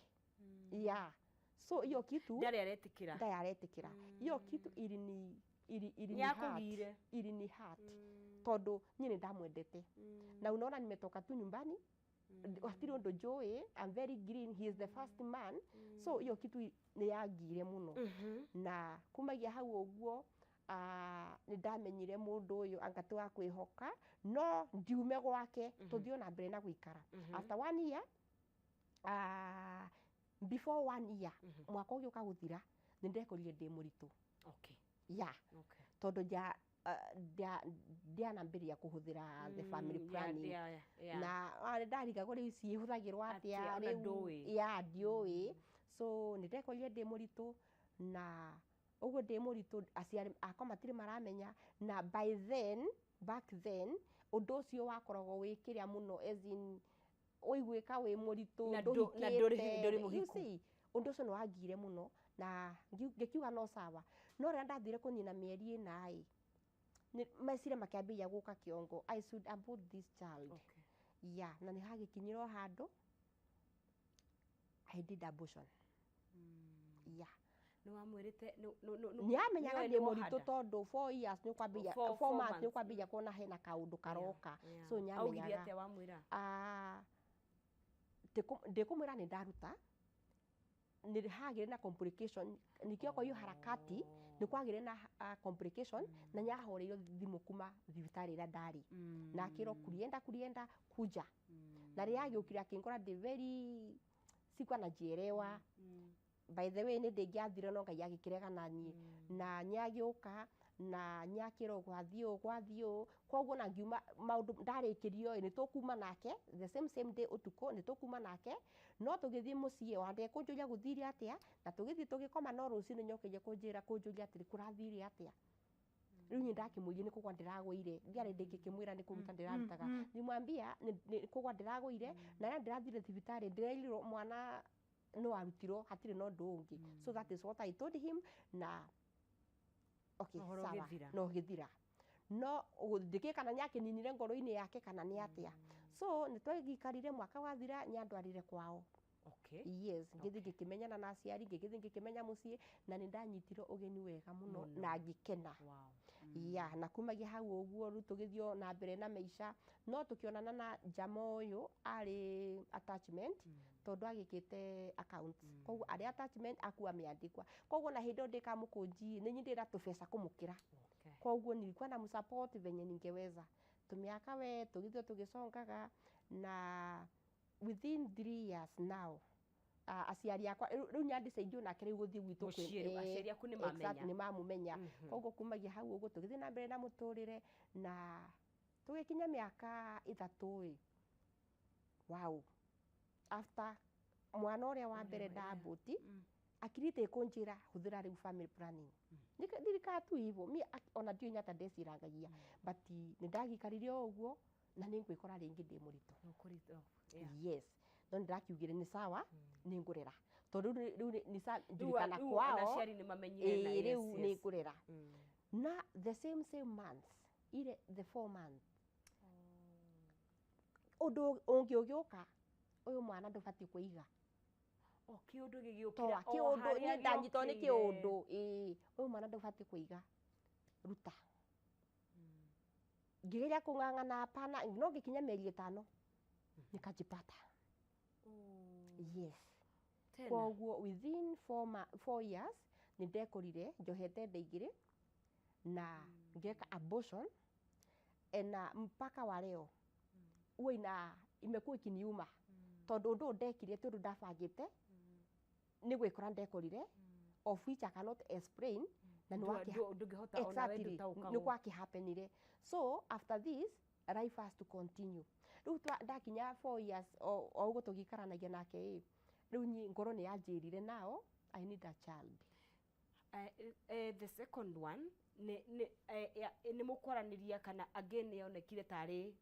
yeah. So hiyo kitu Ndarĩ aretĩkĩra. Ndarĩ aretĩkĩra. Hiyo kitu ilini ili ili Nĩ akũgire. Ilini hurt tondũ niĩ nĩ ndamwendete, na unaona nimetoka tu nyumbani, hatirĩ ũndũ njũĩ, I'm very green, he is the first man. So hiyo kitu nĩ yangire mũno, na kumagia hau ũguo nĩ ndamenyire mũndũ ũyũ anga ti wa kwĩhoka, no ndiume gwake, tũthiĩ na mbere na gũikara. After one year, before one year, mwaka ũgĩũka gũthira, nĩ ndekorire ndĩ mũritũ. Yeah. Tondũ ndianambĩrĩria kũhũthĩra the family planning. Na ndarigagwo rĩu ici ihũthagĩrwo atĩa. Atĩa, ona Rĩu ndũĩ. Ya, ndiũĩ. So nĩ ndekorire ndĩ mũritũ, na ũguo ndĩ mũritũ aciari akwa matirĩ maramenya. Na by then, back then, ũndũ ũcio wakoragwo wĩ kĩrĩa mũno, as in ũiguĩka wĩ mũritũ, Na na ndũhikĩte. ndũrĩ You mũhiku. see, ũndũ ũcio nĩ wangire mũno, na ngĩkiuga no sawa. No rĩrĩa ndathire kũnina mĩeri 4 ĩ, meciria makĩambĩrĩria gũka kĩongo, I should abort this child. Yeah, na nĩ hagĩkinyire o handũ I did abortion, yeah. Nĩ wamwĩrĩte Nĩ amenyaga nĩoĩ ndĩ nĩ mũritũ wohanda? tondũ 4 years nĩ ũkwambĩrĩria Four- four four months nĩ months. ũkwambĩrĩria kuona hena kaũndũ karoka. So nĩ Augire amenyaga. atĩa wamwĩra? Ah, ndĩkũmwĩra nĩ ndaruta, nĩ hagĩrĩ na complication, nikio kwa hiyo harakati nĩ kwagĩrĩ na complication, na nĩahoreirwo thimũ kuma thibitarĩ ĩrĩa ndarĩ, na akĩrwo kulienda kulienda kuja. Na rĩrĩa agĩũkire akĩngora ndĩ very, sikuwa najielewa. By the way, nĩ ndĩngĩathire, no Ngai agĩkĩrega na niĩ, na nĩagĩũka na nĩakĩrwo gwathiĩ ũũ gwathiĩ ũũ. Koguo na ngiuma maũndũ ndarĩkĩrio ĩ, nĩ tũkuma nake the same same day ũtukũ, nĩ tũkuma nake, no tũgĩthiĩ mũciĩ wa ndekũnjũria gũthire atĩa, na tũgĩthiĩ tũgĩkoma. No rũcinĩ nyokĩrie kũnjĩra kũnjũria atĩrĩ, "Kũrathire atĩa?" Rĩu niĩ ndakĩmwĩrie nĩ kũgwa ndĩragũire, ndiarĩ ndĩngĩkĩmwĩra nĩ kũruta ndĩrarutaga. Nimwambia nĩ kũgwa ndĩragũire, na rĩrĩa ndĩrathire thibitarĩ ndĩrerirwo mwana no arutirwo, hatirĩ na ũndũ ũngĩ. So that is what I told him, na okay, Ũhoro sawa. ũgĩthira. No ũgĩthira, no ndĩkĩ kana nĩakĩninire ngoro-inĩ yake kana nĩ atĩa. So nĩ twagĩikarire, mwaka wathira nĩandwarire kwao. Yes, ngĩthiĩ ngĩkĩmenyana na aciari, ngĩgĩthiĩ ngĩkĩmenya mũciĩ, na nĩ ndanyitirwo ũgeni wega mũno Mũno. na ngĩkena. Ya, na kumagia hau ũguo rĩu tũgĩthiĩ na mbere na maica, no tũkĩonana na jama ũyũ arĩ attachment, tondũ agĩkĩte accounts, koguo arĩ attachment akua mĩandĩkwa. Koguo na hĩndĩ ĩyo ndĩkamũkũnji nĩ nyindĩ na tũbeca kũmũkĩra. Koguo nilikuwa na msupport venye ningeweza. Tumiaka we tũgĩthiĩ tũgĩcongaga, na within 3 years now, aciari akwa rĩu nyandicaidio nake rĩu gũthiĩ gwitũ. Mũciĩ rĩu, aciari aku nĩ mamenya. Nĩ mamũmenya. Koguo kumagia hau ũguo tũgĩthiĩ na mbere na mũtũrĩre, na tũgĩkinya mĩaka 3 ĩ, wow, after mwana ũrĩa wa mbere ndambũti, akiri ĩkũnjĩra hũthĩra rĩu family planning. Ndirikaga tu hivyo mi ona ndiũĩ nyata ndecirangagia, but nĩ ndagikarire o ũguo na nĩ ngwĩkora rĩngĩ ndĩ mũritũ. Nĩ ũkũritũ, yeah. Yes, no nĩ ndakiugire nĩ sawa, nĩ ngũrera tondũ rĩu nĩ Rĩu ndirikana rĩu ona kwao. aciari nĩ mamenyire na Ĩĩ, rĩu nĩ ngũrera. Na the same same months ile, the 4 months. Ũndũ ũngĩ ũgĩũka, ũyũ mwana ndũbatiĩ kũiga. O kĩũndũ gĩgĩũkĩra. Toa o kĩũndũ harĩa niĩ ndanyitwo nĩ gĩokĩire. Kĩũndũ, ĩĩ, ũyũ mwana ndũbatiĩ kũiga, ruta. Ngĩgeria kũng'ang'ana, hapana. No ngĩkinya mĩeri 5 nikajipata. Oh, yes. Tena. Koguo within 4 years nĩ ndekorire njohete nda igĩrĩ na ngeka abortion, na mpaka wa leo huwa ina imekuwa ikiniuma, tondũ ũndũ ũyũ ndekire ti ũndũ ndabangĩte, nĩ gwĩkora ndekorire, of which I cannot explain, na nĩ Ndũngĩhota ona we. Exactly. Ndũtaũkagwo. Nĩ gwakĩhappenire. So after this, life has to continue. Rĩu ndakinya 4 years o ũguo tũgĩikaranagia nake, ĩ rĩu ngoro nĩ yanjĩrire, now I need a child. The second one nĩ mũkwaranĩria kana again yonekire tarĩ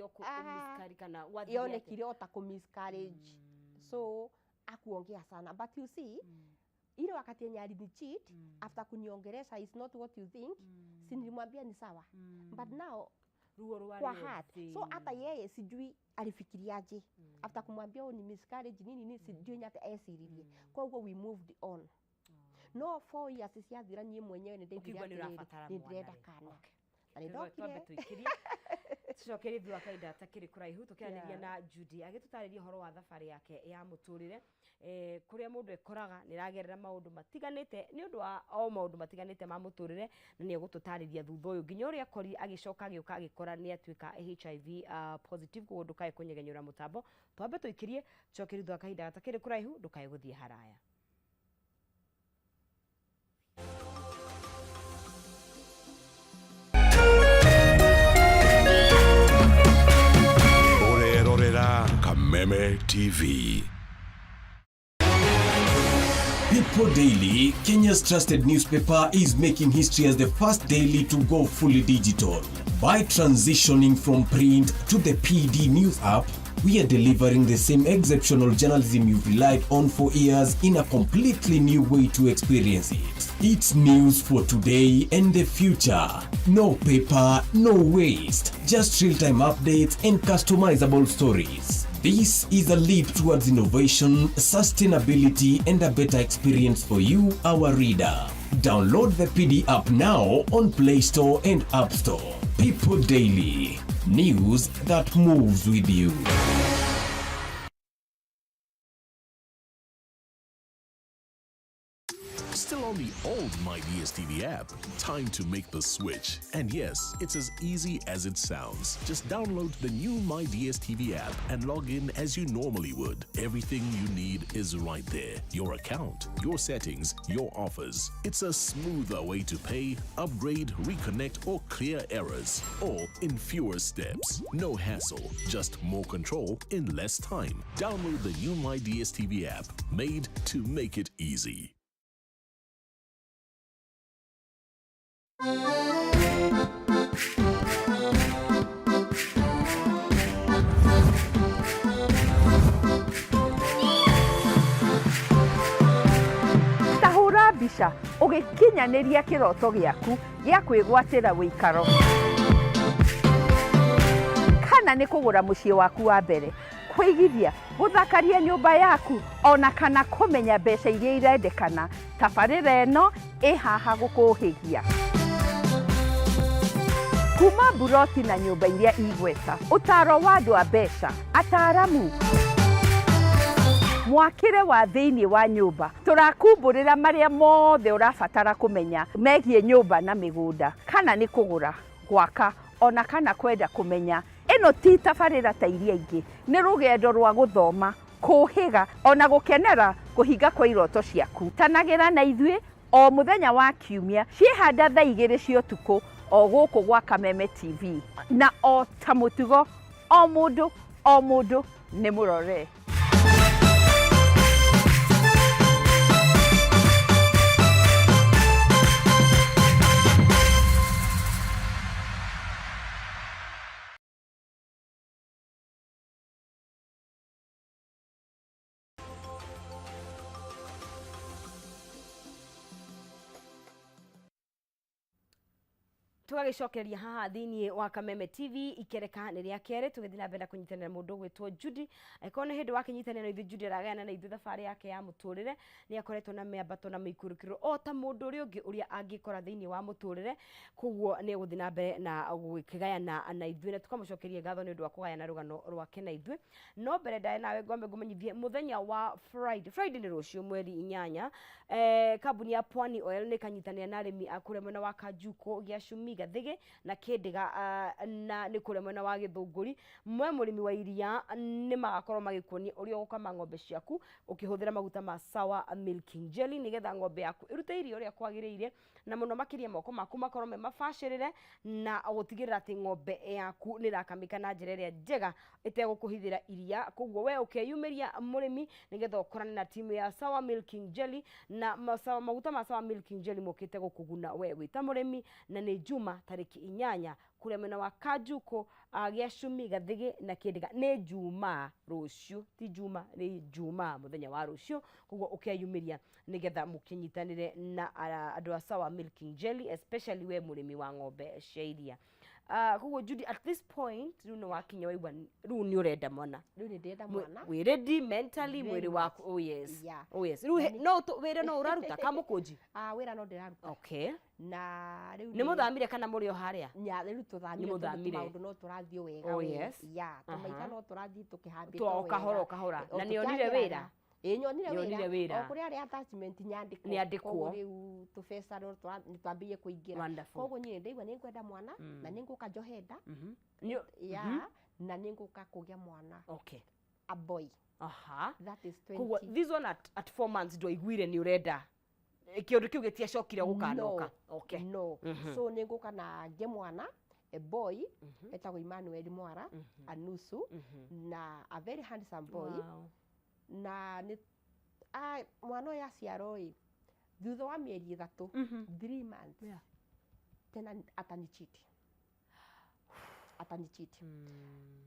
o Ah, miscarry kana wathire atĩa? Yonekire o ta kũ miscarriage, so akuongea sana, but you see, ile wakati yenye alinicheat, after kuniongelesha is not what you think, si nilimwambia ni sawa, but now Ruo rwarĩ kwa heart. thĩinĩ. So hata yeye sijui alifikiriaje after kumwambia, "Oh, ni miscarriage," nini nini, sijui nyate esiririe. Koguo we moved on. No 4 years ciathira, niĩ mwenyewe nĩ ndaiguire Ũkĩigua nĩ atĩrĩrĩ, ũrabatara nĩ mwana ndĩrenda rĩ. kana. Okay. Na nĩ Twambe ndokire. tũikĩrie, tũcokerie thutha wa kahinda gatakĩrĩ kũraihu tũkĩaranĩria na Judy agĩtũtarĩria ũhoro wa thabarĩ yake ya mũtũrĩre, kũrĩa mũndũ ekoraga nĩ ragerera maũndũ matiganĩte nĩ ũndũ wa o maũndũ matiganĩte ma mũtũrĩre, na nĩ egũtũtarĩria thutha ũyũ nginya ũrĩa akori agĩcoka agĩũka agĩkora nĩ atuĩka HIV positive. Koguo ndũkae kũnyegenyũra mũtambo, twambe tũikĩrie, tũcokerie thutha wa kahinda gatakĩrĩ kũraihu. Ndũkae gũthiĩ haraya. Ũrerorera Kameme TV. People Daily, Kenya's trusted newspaper, is making history as the first daily to go fully digital. By transitioning from print to the PD News app, we are delivering the same exceptional journalism you've relied on for years in a completely new way to experience it. It's news for today and the future. No paper, no waste. Just real time updates and customizable stories. This is a leap towards innovation, sustainability, and a better experience for you, our reader. Download the PD app now on Play Store and App Store. People Daily. News that moves with you. Still on the old My DSTV app? Time to make the switch. And yes, it's as easy as it sounds. Just download the new My DSTV app and log in as you normally would. Everything you need is right there: your account, your settings, your offers. It's a smoother way to pay, upgrade, reconnect, or clear errors, all in fewer steps. No hassle, just more control in less time. Download the new My DSTV app, made to make it easy. Ta hũra mbica ũgĩkinyanĩria kĩroto gĩaku gĩa kwĩgwatĩra wĩikaro, kana nĩ kũgũra mũciĩ waku wa mbere, kũigithia, gũthakaria nyũmba yaku, ona kana kũmenya mbeca iria irendekana. Tabarĩra ĩno ĩ haha gũkũhĩgia kuma mburoti na nyũmba iria igweta, ũtaro wa andũ a mbeca, ataaramu mwakĩre wa thĩinĩ wa nyũmba. Tũrakumbũrĩra marĩa mothe ũrabatara kũmenya megiĩ nyũmba na mĩgũnda, kana nĩ kũgũra, gwaka, ona kana kwenda kũmenya. Ĩno ti tabarĩra ta iria ingĩ, nĩ rũgendo rwa gũthoma, kũhĩga, ona gũkenera kũhinga kwa iroto ciaku. Tanagĩra na ithuĩ o mũthenya wa kiumia ciĩhanda thaa 2 cia ũtukũ o gũkũ gwa Kameme TV, na o ta mũtugo, o mũndũ o mũndũ nĩ mũrore. Tũgagĩcokereria haha thĩinĩ wa Kameme TV ikereka nĩ rĩa kerĩ, tũgĩthiĩ na mbere na kũnyitanĩra mũndũ ũgwĩtwo Judy. Angĩkorwo nĩ hĩndĩ wakĩnyitanĩra na ithuĩ, Judy aragayana na ithuĩ thabarĩ yake ya mũtũrĩre. Nĩ akoretwo na mĩambato na mĩikũrũkĩro o ta mũndũ ũrĩa ũngĩ ũrĩa angĩkora thĩinĩ wa mũtũrĩre, koguo nĩ egũthiĩ na mbere na gũkĩgayana na ithuĩ, na tũkamũcokeria ngatho nĩ ũndũ wa kũgayana rũgano rwake na ithuĩ. No mbere ndae nawe ngwambe ngũmenyithie mũthenya wa Friday, Friday nĩ rũciũ mweri 8, kambuni ya Pwani Oil nĩ ĩkanyitanĩra na arĩmi a kũrĩa mwena wa Kanjuko, Gĩacumi, Gathĩgĩ na Kĩndĩga, na nĩ kũrĩa mwena wa Gĩthũngũri. Mwe mũrĩmi wa iria, nĩ magakorwo magĩkuonia ũrĩa ũgũkama ng'ombe ciaku ũkĩhũthĩra maguta ma Sawa Milking Jelly, nĩgetha ng'ombe yaku ĩrute iria ũrĩa kwagĩrĩire, na mũno makĩria moko maku makorwo me mabacĩrĩre na gũtigĩrĩra atĩ ng'ombe yaku nĩ ĩrakamĩka na njĩra ĩrĩa njega ĩtegũkũhithĩra iria. Koguo we ũkeyumĩria mũrĩmi nĩgetha ũkorane na timu ya Sawa Milking Jelly, na maguta ma Sawa Milking Jelly mokĩte gũkũguna we wĩ ta mũrĩmi, na nĩ Juma tarĩki 8 kũrĩa mwena wa Kanjuko, Gĩacumi, Gathĩgĩ na Kĩndĩga. Nĩ Juma rũciũ, ti Juma, nĩ Juma mũthenya wa rũciũ. Koguo ũkeyumĩria nĩgetha mũkĩnyitanĩre na andũ a Sawa Milking Jelly, especially we mũrĩmi wa ng'ombe cia iria. Koguo Judy, at this point rĩu nĩ wakinya waigua rĩu nĩ ũrenda mwana. Rĩu nĩ ndĩrenda mwana. Wĩ ready mentally, Very mwĩrĩ waku. Oh yes. Oh yes. Rĩu no wĩra no ũraruta kamũkũnji? Ah, wĩra no ndĩraruta. Na rĩu Nĩ mũthamire kana mũrĩ o harĩa? Nya rĩu tũthamire. Nĩ Tondũ mũthamire. maũndũ no tũrathiĩ wega Oh, we. yes. Ya tũmaita no tũrathiĩ tũkĩhambĩte O kahora, o kahora. Na nĩ onire wĩra? Ĩĩ, nyonire. Nĩonire wĩra. O kũrĩa arĩa attachment nyandĩkwo. Nĩandĩkwo. Koguo rĩu tũbeca no nĩ twambĩrĩirie kũingĩra. Wonderful. Koguo niĩ ndaigua nĩ ngwenda mwana na nĩ ngũka njohe nda. Ya, na nĩ ngũka kũgĩa mwana, a boy. That is 20. Koguo this one at 4 months ndwaiguire nĩ ũrenda kĩũndũ kĩu, gĩtiacokire gũkanoka? No. No. So nĩ ngũka na ngĩe mwana, a boy etagwo Emmanuel Mwara Anusu, na a very handsome boy. Na nĩ mwana ũyũ aciarwo ĩ, thutha wa mĩeri 3, 3 months, tena atanichiti, atanichiti.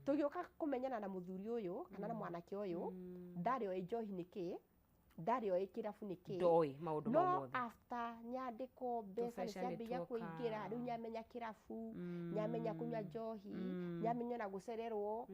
Tũgĩũka kũmenyana na mũthuri ũyũ kana na mwanake ũyũ, ndarĩ oĩ njohi nĩ kĩ, ndarĩ oĩ kĩrabu nĩ kĩ. Ndoĩ maũndũ mau No mothe. after nyandĩkwo, mbeca nĩ Tũbeca nĩ ciambĩrĩria tuoka. kũingĩra. Rĩu nyamenya kĩrabu, nyamenya kũnyua njohi, nyamenya ona gũcererwo,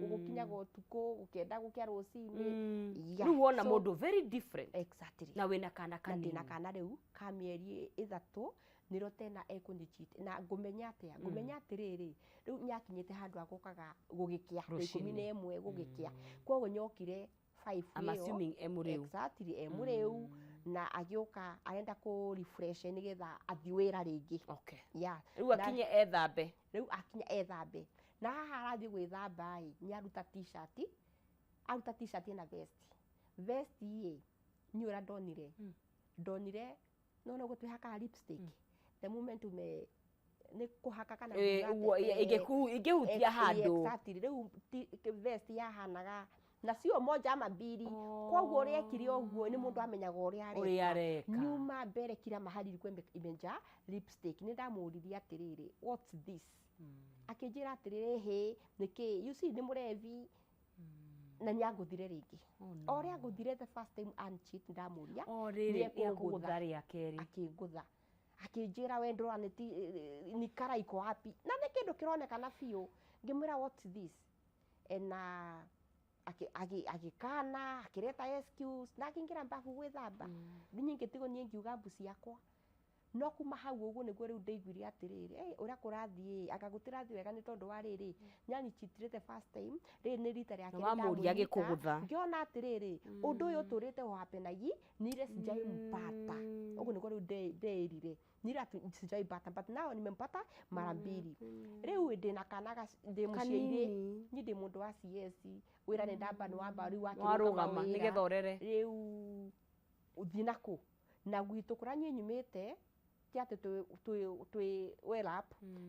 gũkinyaga ũtukũ, gũkĩenda gũkĩa rũcinĩ. Yeah. Rĩu wona mũndũ very different. Exactly. Na wĩna kana Na kanini. Ndĩna kana rĩu ka mĩeri 3, nĩrĩo tena ekũnyichit. Na ngũmenya atĩa? Ngũmenya atĩrĩrĩ, rĩu nyakinyĩte handũ agũkaga gũgĩkĩa thaa ikũmi Rũcinĩ. na ĩmwe gũgĩkĩa, koguo nyokire 5 I'm ĩyo. assuming e mũrĩu. Exactly, e mũrĩu, na agĩũka arenda kũ refresh nĩgetha athiĩ wĩra rĩngĩ. Yeah. Rĩu akinye ethambe. Rĩu akinya ethambe, na haha arathiĩ gwĩthamba ĩ, nĩ aruta t-shirt, aruta t-shirt na vest. Vest ĩ niĩ ũrĩa ndonire no no twĩhakaga lipstick, the moment ume nĩ kũhaka kana Eh, kuga ũguo atĩ, ĩngĩhutia handũ. Exactly. Rĩu vest yahanaga na sio moja ama mbili, koguo ũrĩa ekire ũguo nĩ mũndũ amenyaga ũrĩa Ũrĩa areka. Nyuma mbere kila mahali ilikuwa imejaa lipstick. Nĩ ndamũririe atĩrĩrĩ, "What's this?" Akĩnjĩra atĩrĩrĩ, "Hĩ, nĩkĩ? You see, nĩ mũrevi." Na nĩ angũthire rĩngĩ, o ũrĩa angũthire the first time ancheat. Ndamũria O rĩrĩ nĩekũngũtha. nĩekũgũtha rĩa kerĩ. Akĩngũtha, akĩnjĩra, "We ndũra nĩ ti ni kara iko wapi?" Na nĩ kĩndũ kĩronekana biũ. Ngĩmwĩra, "What's this?" Na agĩkana, akĩreta excuse na akĩingĩra mbabu gwĩthamba. Rĩu niĩ ngĩtigwo niĩ ngiuga mbu ciakwa. No kuma hau ũguo nĩguo rĩu ndaiguire atĩrĩrĩ, "Ĩ, ũrĩa kũrathiĩ anga gũtirathiĩ wega, nĩ tondũ wa rĩrĩ nyanyichitirĩte first time, rĩrĩ nĩ rita rĩa Na kerĩ wamũria ndamũnyita." agĩkũgũtha. Ngĩona atĩrĩrĩ, ũndũ ũyũ ũtũrĩte ũhapenagi ni ile sijaimpata. Ũguo nĩguo rĩu ndeĩrire ni ile sijaipata, but now nimempata mara mbili. Rĩu ndĩna kana ndĩ mũciĩ. Kanini. Niĩ ndĩ mũndũ wa CS, wĩra nĩ ndamba nĩ wamba rĩu wakĩrũgama. Warũgama Wĩra. nĩgetha ũrere. Rĩu ũthiĩ nakũ na gwitũ kũrĩa niĩ nyumĩte ti atĩ twĩ well up.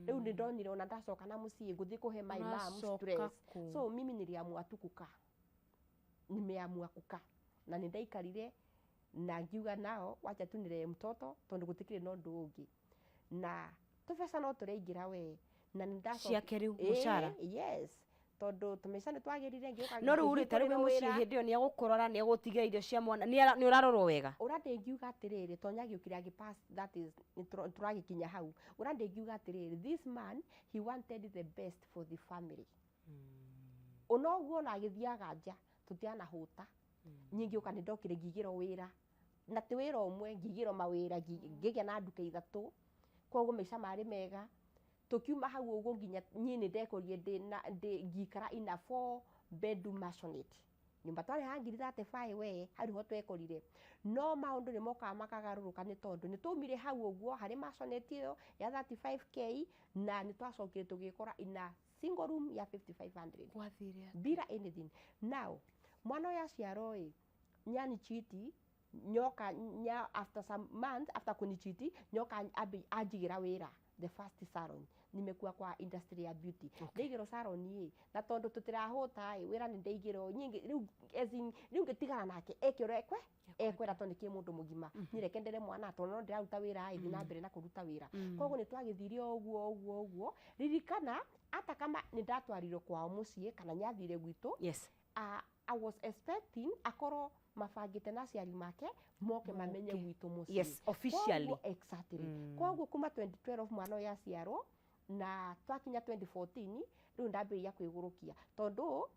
Rĩu nĩ ndonire ona ndacoka na mũciĩ ngũthiĩ kũhe my mom Ũracoka stress. kũ? So mimi niliamua tu kukaa, nimeamua kukaa na nĩ ndaikarire na ngiuga nao wacha tu niree mtoto, tondũ gũtikĩrĩ na ũndũ ũngĩ na tũbeca no tũraingĩra we na nĩ Ciake rĩu, mũcara? Yes. Tondu tumaica nĩ twagĩrire, ngĩũka No rĩu rĩ, ta rĩu wĩ ngĩhingũrĩrwo mũciĩ wĩra. hĩndĩ ĩyo nĩ egũkũrora, nĩ egũtiga irio cia mwana, nĩ ũrarorwo wega? Ũrĩa ndĩngiuga atĩrĩrĩ, tonya agĩũkire agĩpass, that is nĩ tũragĩkinya hau. Ũrĩa ndĩngiuga atĩrĩrĩ, this man, he wanted the best for the family. Ona ũguo ona agĩthiaga nja, tũtianahũta. Niĩ ngĩũka nĩ ndokire ngĩigĩrwo wĩra, na ti wĩra ũmwe, ngĩigĩrwo mawĩra, ngĩgĩa na nduka ithatũ. Koguo maica marĩ mega. Tũkiuma hau ũguo nginya niĩ nĩ ndekorire ndĩ na ndĩ ngĩikara in a four bedroom maisonette, nyũmba twarĩhaga ngiri 35. We hau nĩho twekorire. No maũndũ nĩ mokaga makagarũrũka, nĩ tondũ nĩ twaumire hau ũguo harĩ maisonette ĩyo ya 35K, na nĩ twacokire tũgĩkora in a single room ya 5500. Gwathire? Bila anything. Now mwana ũyũ aciarwo ĩ, nyanichiti nyoka nya after some months after kunichiti, nyoka anjigĩra wĩra, the first salon. Nimekuwa kwa industry ya beauty. Ndaigĩrwo salon ĩ, na tondũ tũtirahũta ĩ, wĩra nĩ ndaigĩrwo nyingĩ rĩu, as in, rĩu ngĩtigana nake eke ũrĩa ekwenda, tondũ nĩ kĩ mũndũ mũgima. Niĩ reke ndere mwana, tondũ no ndĩraruta wĩra ĩ, thiĩ na mbere na kũruta wĩra. Koguo nĩ twagĩthire o ũguo ũguo ũguo. Ririkana hata kama nĩ ndatwarirwo kwao mũciĩ kana nyathire gwitũ, I was expecting akorwo mabangĩte na aciari make moke mamenye gwitũ mũciĩ. Yes, officially. Exactly. Koguo kuma 2012 mwana ũyũ aciarwo na twakinya 2014, rĩu ndambĩrĩria kwĩgũrũkia, tondũ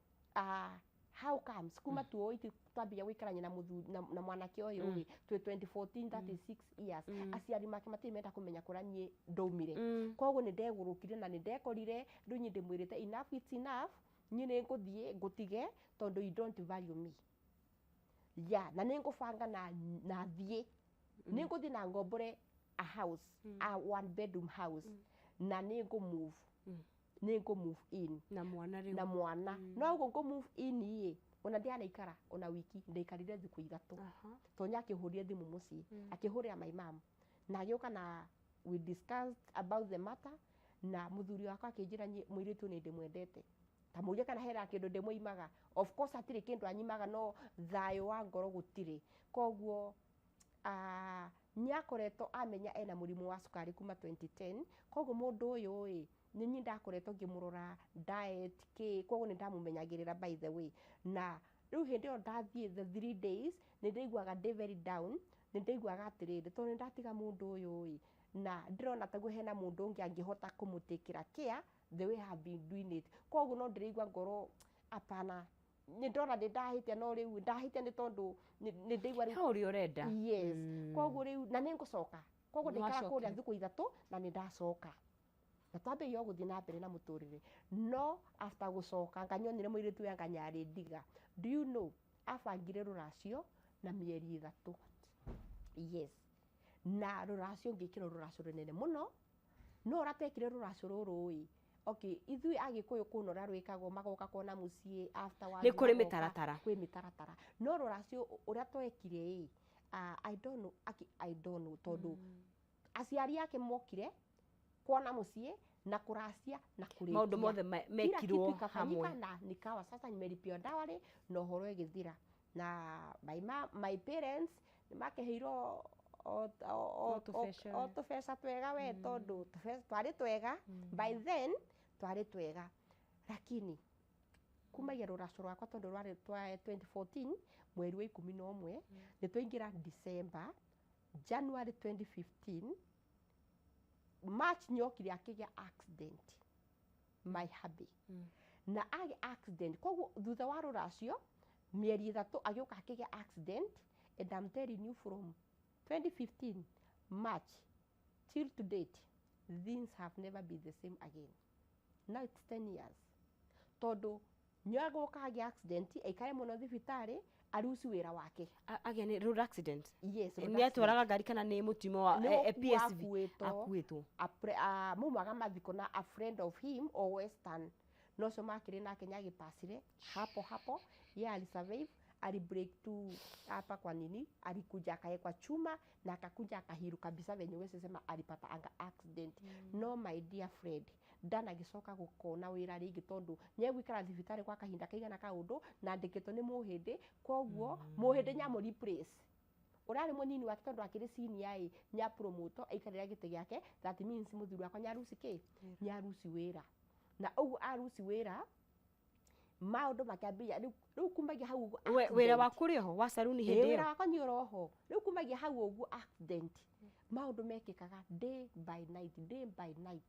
how comes kuma 2008 twambĩrĩria gũikarania na mũthuri na mwanake ũyũ rĩ, twĩ 2014, that is 6 years, aciari make matirĩ menda kũmenya kũrĩa niĩ ndaumire. Koguo nĩ ndegũrũkire na nĩ ndekorire rĩu niĩ ndĩmwĩrĩte enough, it's enough. Niĩ nĩ ngũthiĩ ngũtige, tondũ you don't value me. Yeah, na nĩ ngũbanga na thiĩ, nĩ ngũthiĩ na ngombore a house, a one bedroom house, na nĩ ngũ move in. Na mwana rĩu? Na mwana. No ũguo ngũ move in ĩ, ona ndianaikara ona wiki, ndaikarire thikũ 3. Tonya akĩhũrire thimũ mũciĩ, akĩhũrĩra my mom na agĩũka, na we discussed about the matter, na mũthuri wakwa akĩnjĩra, "Niĩ mũirĩtu nĩ ndĩmwendete, ta mũrie kana hena kĩndũ ndĩmũimaga." Of course hatirĩ kĩndũ anyimaga, no thayũ wa ngoro gũtirĩ. Koguo nĩakoretwo amenya ena mũrimũ wa cukari kuma 2010. Koguo mũndũ ũyũ ĩ, nĩ niĩ ndakoretwo ngĩmũrora diet kĩ, koguo nĩ ndamũmenyagĩrĩra, by the way. Na rĩu hĩndĩ ĩyo ndathiĩ the 3 days, nĩ ndaiguaga ndĩ very down. Nĩ ndaiguaga atĩrĩrĩ, tondũ nĩ ndatiga mũndũ ũyũ ĩ, na ndĩrona taguo hena mũndũ ũngĩ angĩhota kũmũtĩkĩra care the way I have been doing it. Koguo no ndĩraigua ngoro apana, nĩ ndona nĩ ndahĩtia, no rĩu ndahĩtia nĩ tondũ nĩ ndaigua rĩu He ũrĩa ũrenda. Yes. Koguo rĩu na nĩ ngũcoka. Koguo ndaikara Nĩwacokire. kũrĩa thikũ 3 na nĩ ndacoka, na twambĩrĩria o gũthiĩ na mbere na mũtũrĩre. No after gũcoka, nganyonire mũirĩtu ũyũ anga nyarĩ ndiga. Do you know abangire rũracio na mĩeri 3? Yes, na rũracio ngĩkĩrwo rũracio rũnene mũno. No ũrĩa twekire rũracio rũrũ ĩ, okay, ithuĩ Agĩkũyũ kũna ũrĩa rwĩkagwo, magoka kuona mũciĩ afterwards. Nĩ kũrĩ Magoka, mĩtaratara. Kwĩ mĩtaratara. No rũracio ũrĩa twekire ĩ, I don't know, aki I don't know, tondũ aciari ake mokire kuona mũciĩ na kũracia na kũrĩkia. Maũndũ mothe Kila mekirwo kitu ikafanyika hamwe. Na nikawa sasa nimelipia dowry na ũhoro ĩgĩthira. Na my parents nĩ makeheirwo O tũbeca. o tũbeca twega we, tondũ tũbeca twarĩ twega by then, twarĩ twega. Lakini kumagia rũracio rwakwa, tondũ rwarĩ twa 2014 mweri wa 11, nĩ twaingĩra December, January 2015, March, nĩokire akĩgĩa accident, my hubby. Na agĩ accident, koguo thutha wa rũracio mĩeri 3 agĩũka akĩgĩa accident. And I'm telling you, from 2015 March till to date, things have never been the same again. Now it's 10 years, tondũ nĩagũka agĩa accident, aikare mũno thibitarĩ, aruci wĩra wake. Agĩa nĩ road accident? Yes, road. Nĩ atwaraga ngari kana nĩ mũtino wa Nĩ gũkua PSV? akuĩtwo. Akuĩtwo. Maumaga mathiko na a friend of him o Western, no cio makĩrĩ nake nyagĩpacire hapo hapo. Ye alisurvive, alibreak tu hapa kwa nini, alikuja akawekwa chuma na akakuja akahiru kabisa venye wese sema alipata anga accident. No my dear friend, ndanagĩcoka gũkona wĩra rĩngĩ, tondũ nĩegũikara thibitarĩ kwa kahinda kaigana kaũndũ na ndĩkĩtwo nĩ mũhĩndĩ. Koguo mũhĩndĩ nyamũ replace ũrarĩ mũnini wake, tondũ akĩrĩ senior ĩ, nĩapromote aikarĩra gĩtĩ gĩake. That means mũthuri wakwa nĩaruci kĩ, nĩaruci wĩra. Na ũguo aruci wĩra. Maũndũ makĩambĩrĩria rĩu kumagia hau ũguo Wĩra accident. waku ũrĩ oho wa saruni Ĩĩ, hĩndĩ wĩra ĩyo? wakwa nĩ ũroho. Rĩu kumagia hau ũguo accident, maũndũ mekĩkaga day by night, day by night.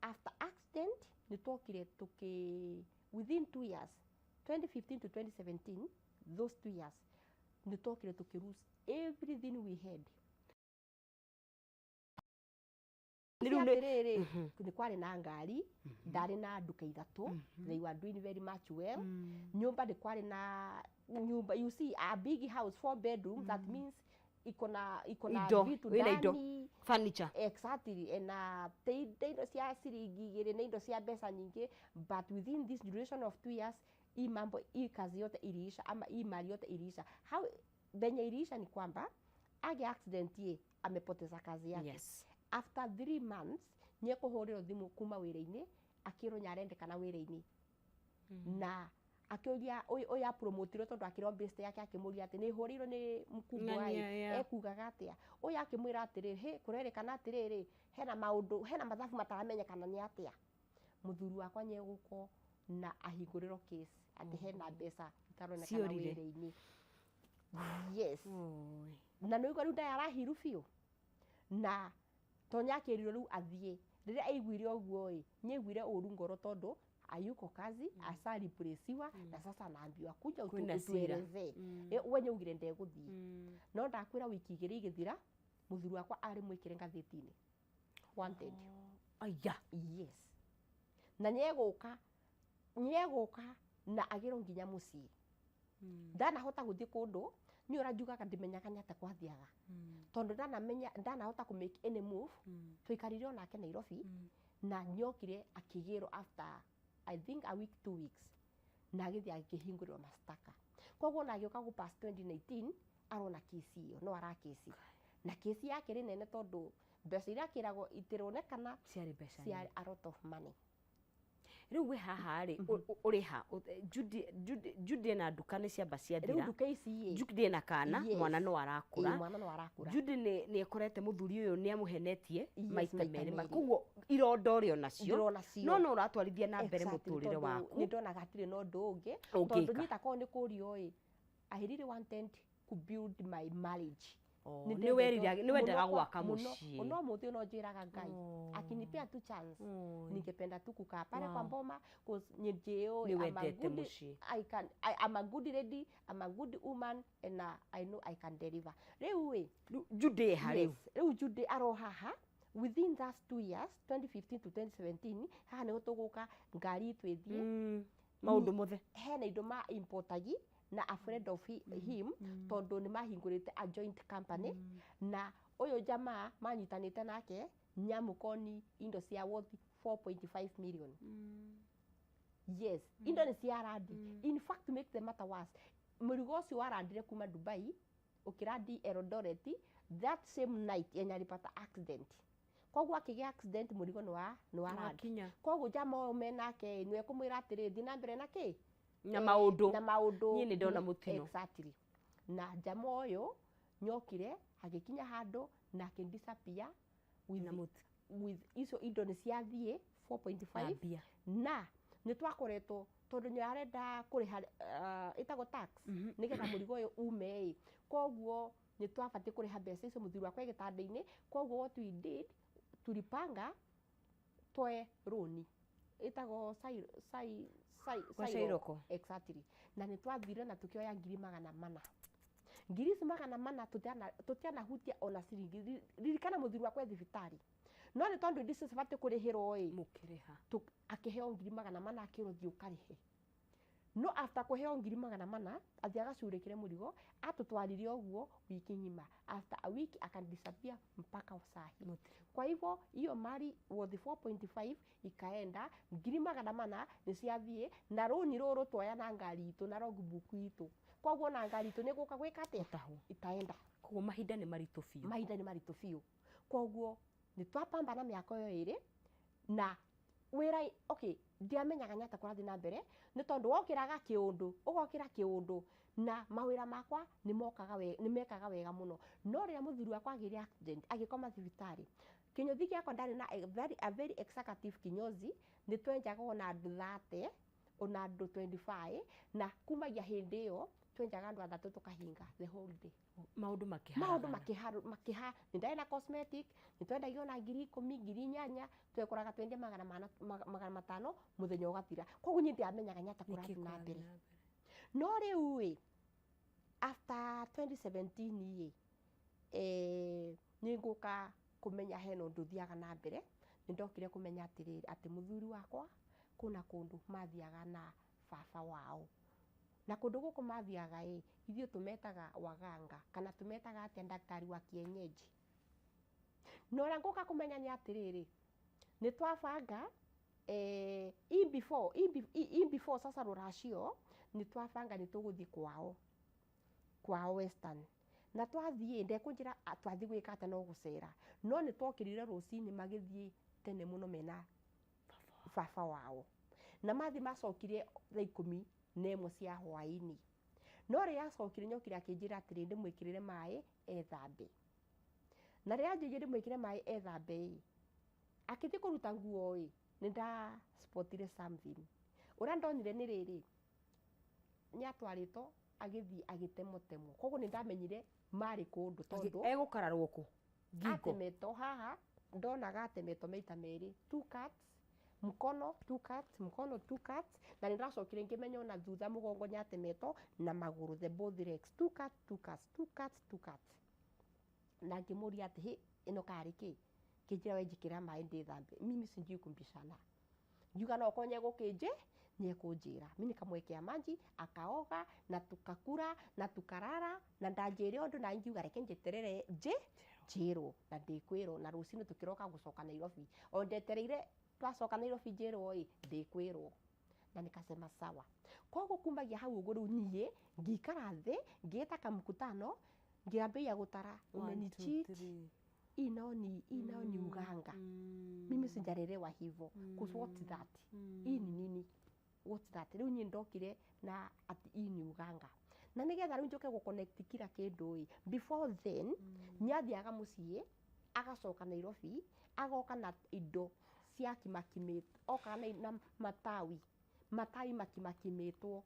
After accident nĩ twokire tũkĩ within 2 years, 2015 to 2017, those 2 years nĩ twokire tũkĩ lose everything we had. Nĩ rĩu nĩ- Atĩrĩrĩ, nĩ kwarĩ na ngari, ndarĩ na nduka ithatũ, they were doing very much well. Nyũmba, nĩ kwarĩ na nyũmba, you see, a big house, four bedroom, that means iko na Indo, vitu wĩna indo. ndani. Furniture. Exactly, ena te indo cia ciringi igĩrĩ na indo cia mbeca nyingĩ, but within this duration of 2 years hii mambo, hii kazi yote iliisha, ama hii mali yote iliisha. How venye iliisha ni kwamba age accident ye amepoteza kazi yake. After 3 months nĩekũhũrĩrwo thimũ kuma wĩra-inĩ, akĩrwo nĩarendekana wĩra-inĩ, na akĩũria ũyũ apromotirwo tondũ akĩrwo best yake, akĩmũria atĩ nĩ hũrĩirwo nĩ mkubwa. Ng'ania, ĩ ekugaga atĩa? Ũyũ akĩmwĩra atĩrĩrĩ, hĩ kũrerĩkana atĩrĩrĩ, hena maũndũ, hena mathabu mataramenyekana nĩ atĩa. Mũthuri wakwa nĩegũkwo na ahingũrĩrwo case atĩ hena mbeca itaronekana Ciorire. wĩra-inĩ, yes. Oi. Na nĩ rĩu ndaye arahiru biũ, na tonya akĩrirwo rĩu athiĩ. Rĩrĩa aiguire ũguo ĩ, nĩaiguire ũru ngoro tondũ hayuko kazi, ashareplaciwa na sasa anaambiwa kuja Kwĩna cira. utuelezee. We nĩaugire ndegũthiĩ, no ndakwĩra wiki 2 igĩthira, mũthuri wakwa arĩ mwĩkĩre ngathĩti-inĩ, wanted. Aya. Yes, na nĩegũka na agĩrwo nginya mũciĩ. Ndanahota gũthiĩ kũndũ, niĩ ũrĩa njugaga ndimenyaga nĩ atĩa kwathiaga, tondũ ndanamenya ndanahota kũ make any move. Twaikarire onake Nairobi, na nyokire akĩgĩrwo after I think a week, 2 weeks, na agĩthiĩ akĩhingũrĩrwo mashtaka. Koguo ona agĩũka gũ pass 2019 arona kesi ĩyo, no arakesi na kesi yake rĩ nene, tondũ mbeca iria akĩragwo itironekana. Ciarĩ mbeca Ciarĩ a lot of money. Rĩu we haha rĩ, ũrĩ ha? Judy ena nduka nĩ ciamba Rĩu ciathira. nduka ici ĩ Judy ena kana. Yes. Mwana no arakũra. Ĩ, mwana no arakũra. Judy nĩ ekorete mũthuri ũyũ nĩ amũhenetie maita maita merĩ. merĩ. Koguo ironda ũrĩ onacio. Ndĩrona cio. No no ũratwarithia na mbere Exactly, mũtũrĩre tondũ waku. nĩ ndonaga hatirĩ na ũndũ ũngĩ. Ũngĩka. Tondũ niĩ takorwo nĩ kũrio ĩ, I really wanted to build my marriage. Oh, Nĩ nĩ werira ndendete nĩ wendaga mũno gwaka mũno. mũciĩ. No mũthĩ no njĩraga Ngai Oh. akinipea tu chance, Oi. ningependa tu kukaa pale Wow. kwa mboma, 'cause nĩ njĩũĩ Nĩ I'm a wendete good, mũciĩ. I'm a good lady, I'm a good woman and I know I can deliver. Rĩu ĩ Rĩu Judy ĩ ha rĩu? Yes, rĩu Judy aro haha. Within that 2 years, 2015 to 2017, haha nĩho tũgũka ngari itũ ĩthiĩ. Maũndũ mothe. Hena indo ma importagi na a friend of him, tondũ nĩ mahingũrĩte a joint company, na ũyũ jamaa manyitanĩte nake nyamũkoni indo cia worth 4.5 million. Yes, indo nĩ cia randi. In fact, to make the matter worse, mũrigo ũcio warandire kuma Dubai ũkĩrandi Eldoret that same night yenye alipata accident. Koguo akĩgĩa accident, mũrigo nĩ wa randi. Wakinya. Koguo jama ũyũ menake nĩwe kũmwĩra atĩrĩ, thiĩ na mbere na kĩ Na maũndũ. Na maũndũ. Niĩ nĩ ndona mũtino. Exactly. Na jama ũyũ nyokire agĩkinya handũ na akĩdisappear with, Na mũti. with icio indo nĩ ciathiĩ 4.5 Na mbia. Na nĩ twakoretwo, tondũ nĩ arenda kũrĩha ĩtagwo tax nĩgetha mũrigo ũyũ ume ĩ, koguo nĩ twabatiĩ kũrĩha mbeca icio mũthuri wakwa e gĩtanda-inĩ. Koguo what we did, tulipanga twoe rũni ĩtagwo Kwa Sairoko. Sairoko. Exactly. Na nĩ twathire na tukĩoya 400,000. Ngiri ici 400 tũtianahutia ona ciringi. Ririkana mũthuri wakwa e thibitarĩ, no nĩ tondũ indo icio cibatiĩ kũrĩhĩrwo ĩ, Mũkĩrĩha. Akĩheo 400,000, akĩrwo thiĩ ũkarĩhe. No after kũheo 400,000, athiĩ agacurĩkĩre mũrigo, atũtwarire ũguo wiki ng'ima. After a week akadisappear mpaka sahi. Mũtino. Kwa hivyo hiyo mali worth 4.5 ikaenda, 400,000 nĩ ciathiĩ, na rũni rũrũ twoya na ngari itũ na logbook itũ. Koguo na ngari itũ nĩ gũka gwĩka atĩa? Gũtahwo. Itaenda. Koguo mahinda nĩ maritũ biũ. Mahinda nĩ maritũ biũ. Koguo nĩ twapambana mĩaka ĩyo ĩrĩ na wĩra. Okay, ndiamenyaga nĩ atĩa kũrathiĩ na mbere, nĩ tondũ wokĩraga kĩũndũ, ũgokĩra kĩũndũ, na mawĩra makwa nĩ mokaga nĩ mekaga wega mũno. No rĩrĩa mũthuri wakwa agĩire accident, agĩkoma thibitarĩ, kĩnyũthi gĩakwa ndarĩ na a very executive kinyozi, nĩ twenjaga ona andũ 30. Ona andũ 25 na kumagia hĩndĩ ĩyo twenjaga andũ athatũ tũkahinga the whole day. Maũndũ makĩharagana. Maũndũ makĩha nĩ ndarĩ na cosmetic, nĩ twendagia ona 10,000, 8,000, twekoraga twendia 500 mũthenya ũgathira. Koguo niĩ ndiamenyaga nĩ atĩa Nĩkĩ kũrathiĩ na kũrathiĩ mbere. na mbere? No rĩu ĩ, after 2017 ĩ, nĩ ngũka kũmenya hena ũndũ ũthiaga na mbere. Nĩ ndokire kũmenya atĩrĩrĩ, atĩ mũthuri wakwa kũna kũndũ mathiaga na baba wao, na kũndũ gũkũ mathiaga ĩ, ithuĩ tũmetaga waganga kana tũmetaga atĩa, daktari wa kienyeji. Na ũrĩa ngũka kũmenya nĩ atĩrĩrĩ, nĩ twabanga in before in, be- in before sasa rũracio, nĩ twabanga nĩ tũgũthiĩ kwao Western. Na twathiĩ ndekũnjĩra twathiĩ gwĩka atĩa, no gũcera. No nĩ twokĩrire rũcinĩ, magĩthiĩ tene mũno mena baba wao, na mathiĩ macokire thaa 11 cia hwaĩ-inĩ. No rĩrĩa acokire, nyokire akĩnjĩra atĩrĩ, ndĩmwĩkĩrĩre maĩ ethambe. Na rĩrĩa anjĩrire ndĩmwĩkĩre maĩ ethambe ĩ, akĩthiĩ kũruta nguo ĩ, nĩ nda spotire something. Ũrĩa ndonire nĩ rĩrĩ, nĩ atwarĩtwo agĩthiĩ agĩtemotemwo. Koguo nĩ ndamenyire marĩ kũndũ tondũ Egũkararwo kũ ngingo? Atemetwo haha, ndonaga atemetwo maita merĩ, two cuts mkono, two cuts mkono, two cuts. Na nĩ ndacokire ngĩmenya ona thutha mũgongo nĩ atemetwo na magũrũ, the both legs, two cuts, two cuts, two cuts, two cuts. Na ngĩmũria atĩ, "Hĩ, ĩno karĩ kĩ?" Kĩnjĩra, "We njĩkĩra maĩ ndĩthambe, mimi sijui kumbishana." Ngiuga no okorwo nĩegũkĩnjĩ nĩekũnjĩra. Mi nikamwekea maji akaoga na tukakura na tukarara na ndanjĩre ũndũ. Na ngiuga reke njeterere njĩrwo na ndĩkwĩrwo. Na rũcinĩ tũkĩroka gũcoka Nairobi, o ndetereire twacoka Nairobi njĩrwo ĩ ndĩkwĩrwo, na nikasema sawa. Koguo kumagia hau ũguo, rĩu niĩ ngĩikara thĩ, ngĩĩta kamkutano, ngĩambĩrĩria gũtara. One, two, Umenicheat. Three. Hii nao ni uganga. Mimi sijalelewa hivyo. 'Cause what's that? Hii ni nini? What's that? Rĩu niĩ ndokire na ati hii ni uganga. Na nĩgetha rĩu njoke gũconnect kila kĩndũ ĩ, before then nĩathiaga mũciĩ, agacoka Nairobi, agoka na indo cia kimakimĩtwo, okaga na matawi makimakimĩtwo,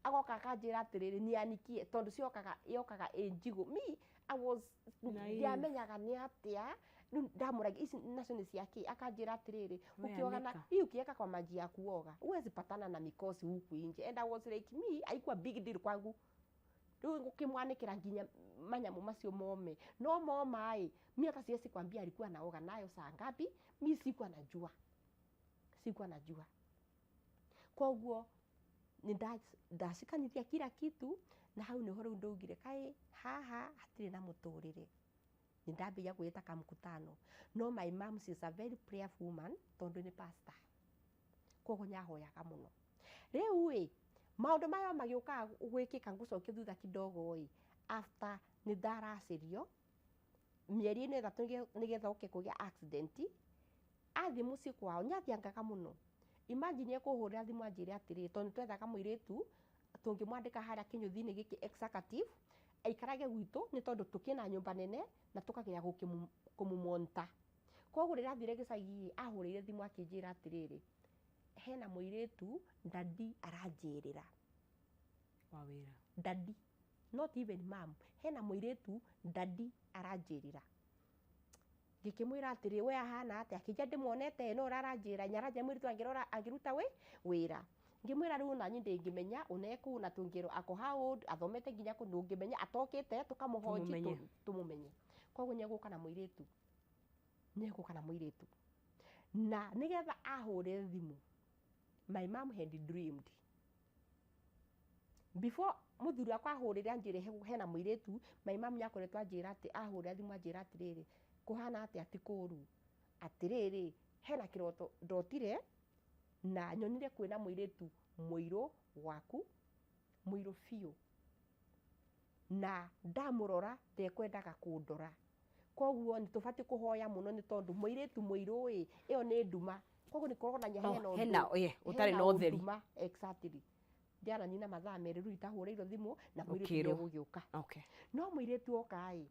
agoka akanjĩra atĩrĩrĩ, nianikie, tondũ ciokaga yokaga ĩ njigũ. Me, I was Naive. ndiamenyaga nĩ atĩa. Rĩu ndamũragia, "Ici nacio nĩ cia kĩ?" Akanjĩra atĩrĩrĩ, We "Ukioga na anika. hii, ukiweka kwa maji ya kuoga, huwezi patana na mikosi huku nje." And I was like, me haikuwa big deal kwangu. Rĩu ngũkĩmwanĩkĩra nginya manyamũ macio mome. No moma ĩ, mi hata siwezi kwambia alikuwa naoga nayo saa ngapi. Mi sikuwa najua, sikuwa najua. Koguo nĩ ndacikanithia kila kitu, na hau nĩho rĩu ndaugire kaĩ haha hatirĩ na mũtũrĩre. Nĩ ndambĩrĩria gwĩta kamkutano. No my mom, she is a very prayerful woman, tondũ nĩ pastor, koguo nĩahoyaga mũno. Rĩu ĩ, maũndũ maya magĩũkaga gwĩkĩka, ngũcokia thutha kidogo ĩ, after nĩ ndaracĩrio mĩeri-inĩ 3 nĩgetha oke kũgĩa accident. Athiĩ mũciĩ kwao nĩathiangaga mũno. Imagine ekũhũrĩra thimũ anjĩre atĩrĩrĩ, tondũ nĩtwethaga mũirĩtu tũngĩmwandĩka harĩa kĩnyũthi-inĩ gĩkĩ executive aikarage gwitũ, nĩ tondũ tũkĩna nyũmba nene na tũkageria kũmũmonta. Koguo rĩrĩa athire gĩcagi, ahũrĩire thimũ akĩnjĩra atĩrĩrĩ, hena mũirĩtu daddy aranjĩrĩra. Wa wĩra. Daddy, not even mom. Hena mũirĩtu daddy aranjĩrĩra. Ngĩkĩmwĩra atĩrĩ, "We ahana atĩa?" Akĩnjia ndĩmuonete, no ũrĩa aranjĩra nyaranjĩra mũirĩtu angĩrora angĩruta wĩ wĩra. Ngĩmwĩra rĩu naniĩ ndĩngĩmenya ũneku na tũngĩrwo ako how old, athomete nginya kũ, ndũngĩmenya atokĩte tũkamũhoji. Tũmũmenye. Tũmũmenye. Koguo nĩegũka na mũirĩtu, nĩegũka na mũirĩtu. Na nĩgetha ahũre thimũ, my mom had dreamed before mũthuri wakwa ahũrĩre anjĩre hena mũirĩtu. My mom nĩakoretwo anjĩra atĩ ahũrĩra thimũ anjĩra atĩrĩrĩ, kũhana atĩa, ti kũũru, atĩrĩrĩ, hena kĩroto ndotire na nyonire kwĩna mũirĩtu mũirũ waku, mũirũ biũ, na ndamũrora ndekwendaga kũndora. Koguo nĩ tũbatiĩ kũhoya mũno, nĩ tondũ mũirĩtu mũirũ ĩ, ĩyo nĩ nduma. Koguo nĩ kũronania Oh, hena ũndũ- hena, yeah, ũtarĩ hena na ũtheri. ũnduma, exactly. Ndiaranina mathaa 2 rĩu itahũrĩirwo thimũ na mũirĩtu Ũkĩrwo. nĩegũgĩũka. No mũirĩtu oka ĩ,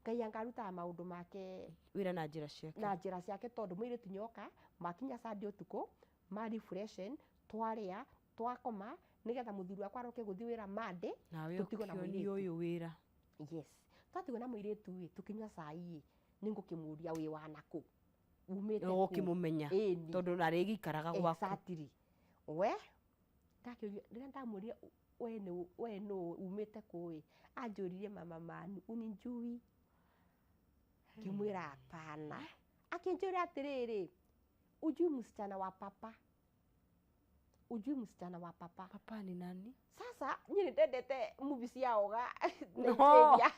Ngai anga arutaga maũndũ make wĩra na njĩra ciake. Na njĩra ciake, tondũ mũirĩtu nĩoka makinya Sunday ũtukũ ma refreshen. Twarĩa, twakoma, nĩgetha mũthuri wakwa aroke gũthiĩ wĩra Monday. Nawe Tũtigwo na ũkĩonia mũirĩtu. ũyũ wĩra. Yes, twatigwo na mũirĩtu ĩ, tũkĩnyua cai ĩ, nĩngũkĩmũria, wĩ wa nakũ, umĩte kũ? Ũkĩmũmenya. Ĩni. Tondũ narĩgĩikaraga gwaku. Exactly. We ndakĩũria, rĩrĩa ndamũrire, we nĩ we nũ, umĩte kũ ĩ, anjũririe, "Mama Manu, unijui?" Ngĩmwĩra hapana. Akĩnjũria atĩrĩrĩ, "Ujui msichana wa papa? Ujui msichana wa papa?" Papa ni nani? Sasa niĩ nĩ ndendete movie cia oga No. Nigeria,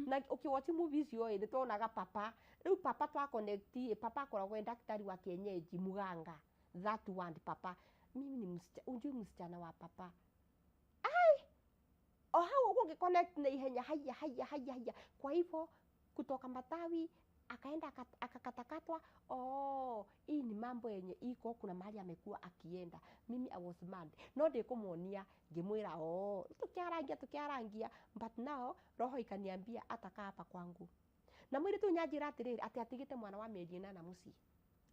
na ũkĩwatch movie icio ĩ, nĩ tuonaga papa. Rĩu papa twa connect ĩ, papa akoragwo e daktari wa kienyeji, muganga. That one papa, mimi ni msichana, ujui msichana wa papa? Ai, o hau ũguo ngĩconnect na ihenya. Haya, haya, haya, haya. Kwa hivyo kutoka matawi akaenda akakatakatwa. Oh, hii ni mambo yenye iko, kuna mahali amekuwa akienda. Mimi I was mad, no ndikũmuonia. Ngĩmwĩra, oh, tukiarangia, tukiarangia, but now roho ikaniambia atakaa hapa kwangu. Na mwĩrĩ nyanjĩra atĩrĩrĩ, atĩ atigĩte mwana wa mĩeri 8 mũciĩ,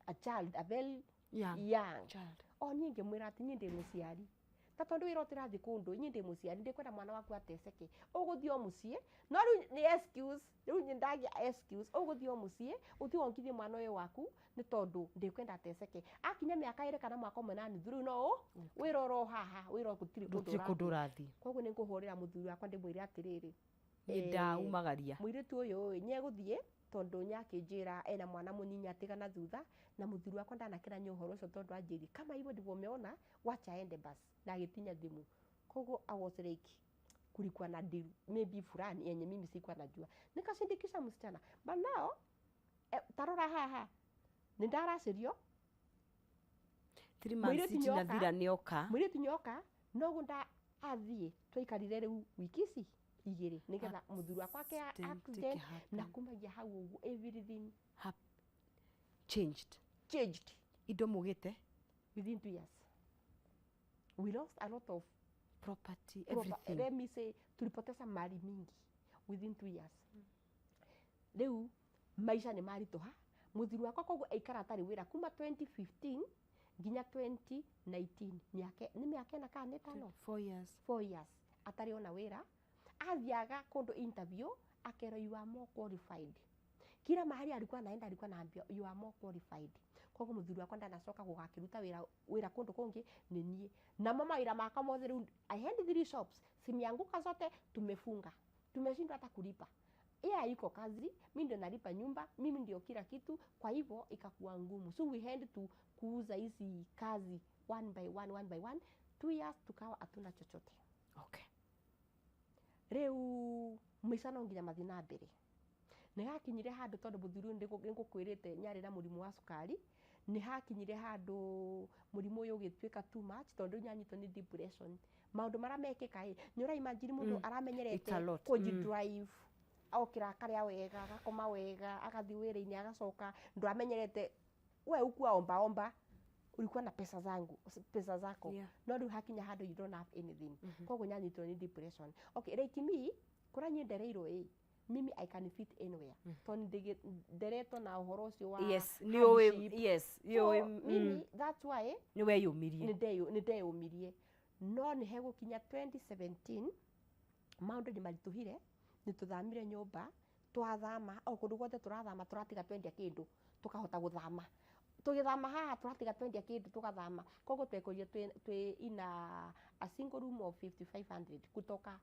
a child, a very Young young child. O niĩ ngĩmwĩra atĩ niĩ ndĩ mũciari, ta tondũ wĩra ũtĩrathiĩ kũndũ, niĩ ndĩ mũciari, ndĩkwenda mwana waku ateceke, ũgũthiĩ o mũciĩ. No rĩu nĩ excuse, rĩu nĩ ndagĩa excuse, ũgũthiĩ o mũciĩ, ũthiĩ wongithie mwana ũyũ waku, nĩ tondũ ndĩkwenda ateceke. Akinya mĩaka 2 kana mwaka 1 na nuthu, rĩu no wĩra oro haha, wĩra gũtirĩ kũndũ Gũtirĩ kũndũ ũrathiĩ. ũrathiĩ. Koguo nĩ ngũhũrĩra mũthuri wakwa, ndĩmwĩre atĩrĩrĩ, Nĩ ndaumagaria. Mũirĩtu ũyũ ĩ, nĩegũthiĩ, tondũ nĩakĩnjĩra ena mwana mũnini atigana thutha. Na mũthuri wakwa ndanakĩra ũhoro ũcio, tondũ anjĩrie, "Kama hivyo ndivyo umeona, wacha aende basi," na agĩtinya thimũ. Koguo I was like, kulikuwa na deal maybe fulani yenye mimi sikuwa najua. Nikashindikisha msichana, but now tarora haha, nĩ ndaracĩrio. 3 months Mũirĩtu itinathira nyoka. nĩoka. Mũirĩtu nyoka, noguo nda athiĩ, twaikarire rĩu wiki ici 2 nĩgetha mũthuri wakwa ake Accident accident. ĩkĩhappen. Na kumagia hau ũguo everything Changed. Changed. Indo mugĩte. Within 2 years we lost a lot of property, everything. Let me say tulipoteza mali mingi within 2 years. Rĩu maisha nĩ maritũha. Mũthuri wakwa koguo aikara atarĩ wĩra kuma 2015 nginya 2019, mĩaka nĩ mĩaka 4 kana nĩ 5. 4 years. 4 years atarĩ ona wĩra. Athiaga kũndũ interview, akerwo, "You are more qualified." Kila mahali alikuwa anaenda, alikuwa anaambiwa, "You are more qualified." Koguo mũthuri wakwa ndanacoka gũgakĩruta wĩra, wĩra kũndũ kũngĩ nĩ niĩ namo mawĩra makwa mothe. Rĩu I had three shops, zimeanguka zote, tumefunga, tumeshindwa hata kulipa. Yeye haiko kazi, mi ndio nalipa nyumba, mimi ndio kila kitu. Kwa hivyo ikakuwa ngumu, so we had to kuuza hizi kazi one by one, one by one. 2 years tukawa hatuna chochote. Rĩu maica no nginya mathiĩ na mbere. Nĩ hakinyire handũ, tondũ mũthuri ũyũ nĩngũkwĩrĩte nĩarĩ na mũrimũ wa cukari, nĩ hakinyire handũ mũrimũ ũyũ ũgĩtuĩka too much, tondũ rĩu nĩanyitwo nĩ depression. Maũndũ marĩa mekĩka ĩ, nĩ ũraimagine mũndũ aramenyerete It's a lot. Kũji-drive, okĩra akarĩa wega, agakoma wega, agathiĩ wĩra-inĩ, agacoka. Ndwamenyerete we ukua omba omba, ulikuwa na pesa zangu, pesa zako. No rĩu hakinya handũ you don't have anything. Koguo nyanyitwo nĩ depression. Okay, like me, kũrĩa niĩ ndereirwo ĩ, mimi I can fit anywhere, tondũ nderetwo na ũhoro ũcio wa Yes, nĩ ũĩ. hardship. Yes, nĩ So, ũĩ. mimi that's why Nĩ weyũmirie. Nĩ ndeyũmirie, no nĩ hegũkinya 2017 maũndũ nĩ maritũhire. Nĩ tũthamire nyũmba, twathama o kũndũ guothe tũrathama, tũratiga twendia kĩndũ tũkahota gũthama. Tũgĩthama haha, tũratiga twendia kĩndũ tũgathama. Koguo twekorire twĩ in a single room of 5500 kutoka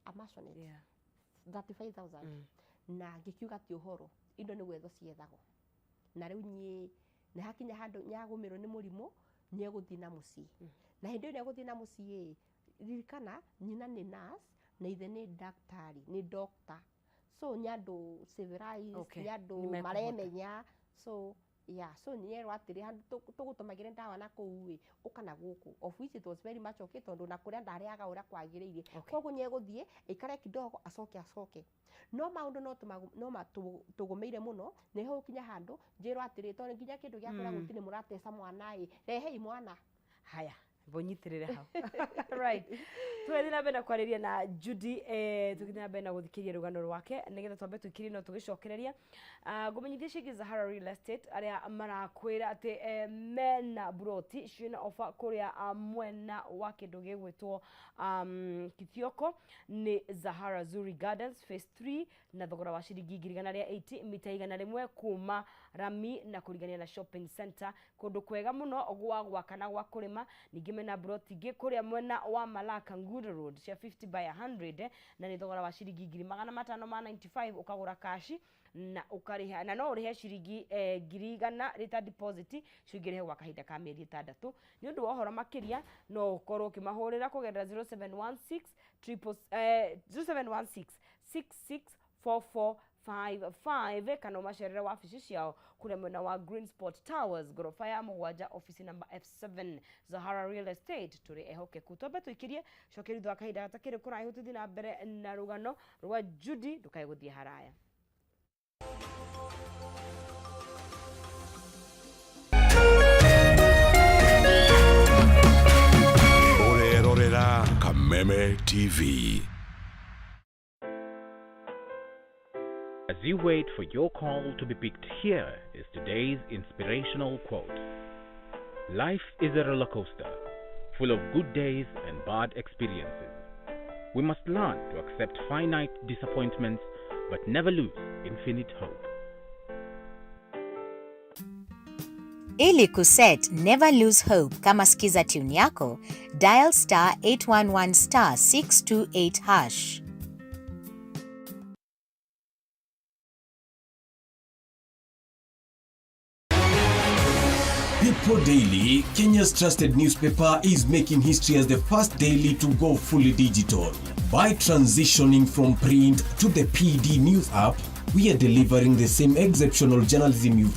a maisonette 35,000. Na ngĩkiuga ti ũhoro, indo nĩ gwethwo ciethagwo. Na rĩu niĩ nĩ hakinya handũ nyagũmĩrwo nĩ mũrimũ, nĩegũthiĩ na mũciĩ. Na hĩndĩ ĩyo nĩegũthiĩ na mũciĩ ĩ, ririkana nyina nĩ nurse na ithe nĩ daktari, nĩ doctor, so nĩ andũ civilized. Nĩ andũ Nĩ mekũhota. Maremenya. So yeah, so nĩerwo atĩrĩ, handũ tũgũtũmagĩre ndawa na kũu ĩ, ũka na gũkũ, of which it was very much okay, tondũ na kũrĩa ndarĩaga ũrĩa kwagĩrĩire. Koguo nĩegũthiĩ aikare kidogo, acoke acoke. No maũndũ no no tũgũmĩire mũno. Nĩ hũkinya handũ njĩrwo atĩrĩ, tondũ nginya kĩndũ gĩa kũrĩa gũtirĩ, mũrateca mwana ĩ, rehei mwana. Haya. Mbũnyitĩrĩre hau. Right, tũgathiĩ na mbere na kwarĩria na Judy, tũgĩthiĩ na mbere na gũthikĩrĩria rũgano rwake nĩgetha twambe tũikĩrie no tũgĩcokereria. Ah, ngũmenyithie ciĩgiĩ Zahara Real Estate arĩa marakwĩra atĩ mena buroti ciĩna ofa kũrĩa mwena wa kĩndũ gĩgwĩtwo Kithioko, nĩ Zahara Zuri Gardens phase 3, na thogora wa ciringi 180,000 mita 100 kuma rami na kũrigania na shopping center, kũndũ kwega mũno gwa gwaka na gwa kũrĩma. Ningĩ mena broti ingĩ kũrĩa mwena wa Malaka Ngunda Road cia 50 by 100, na nĩ thogora wa ciringi 595,000 ũkagũra kashi na ũkarĩha, na no ũrĩhe ciringi 100,000 rĩta deposit, cio ingĩrĩhe gwa kahinda ka mĩeri 6. Nĩ ũndũ wa ũhoro makĩria no ũkorwo ũkĩmahũrĩra kũgerera 0716 triple 0716 664455, kana ũmacerere wabici ciao kũrĩa mwena wa Green Spot Towers, ngoroba ya 7, office number F7. Zahara Real Estate, tũrĩ ehokeku. Twambe tũikĩrie cokeria thutha wa kahinda gatakĩrĩ kũraihu, tũthiĩ na mbere na rũgano rwa Judy. Ndũkae gũthiĩ haraya. Ũrerorera Kameme TV. As you wait for your call to be picked, here is today's inspirational quote. Life is a roller coaster, full of good days and bad experiences. We must learn to accept finite disappointments but never lose infinite hope. Ili kuset Never Lose Hope kama skiza tune yako, dial *811*628#. People Daily, Kenya's trusted newspaper, is making history as the first daily to go fully digital. By transitioning from print to the PD News app, we are delivering the same exceptional journalism you've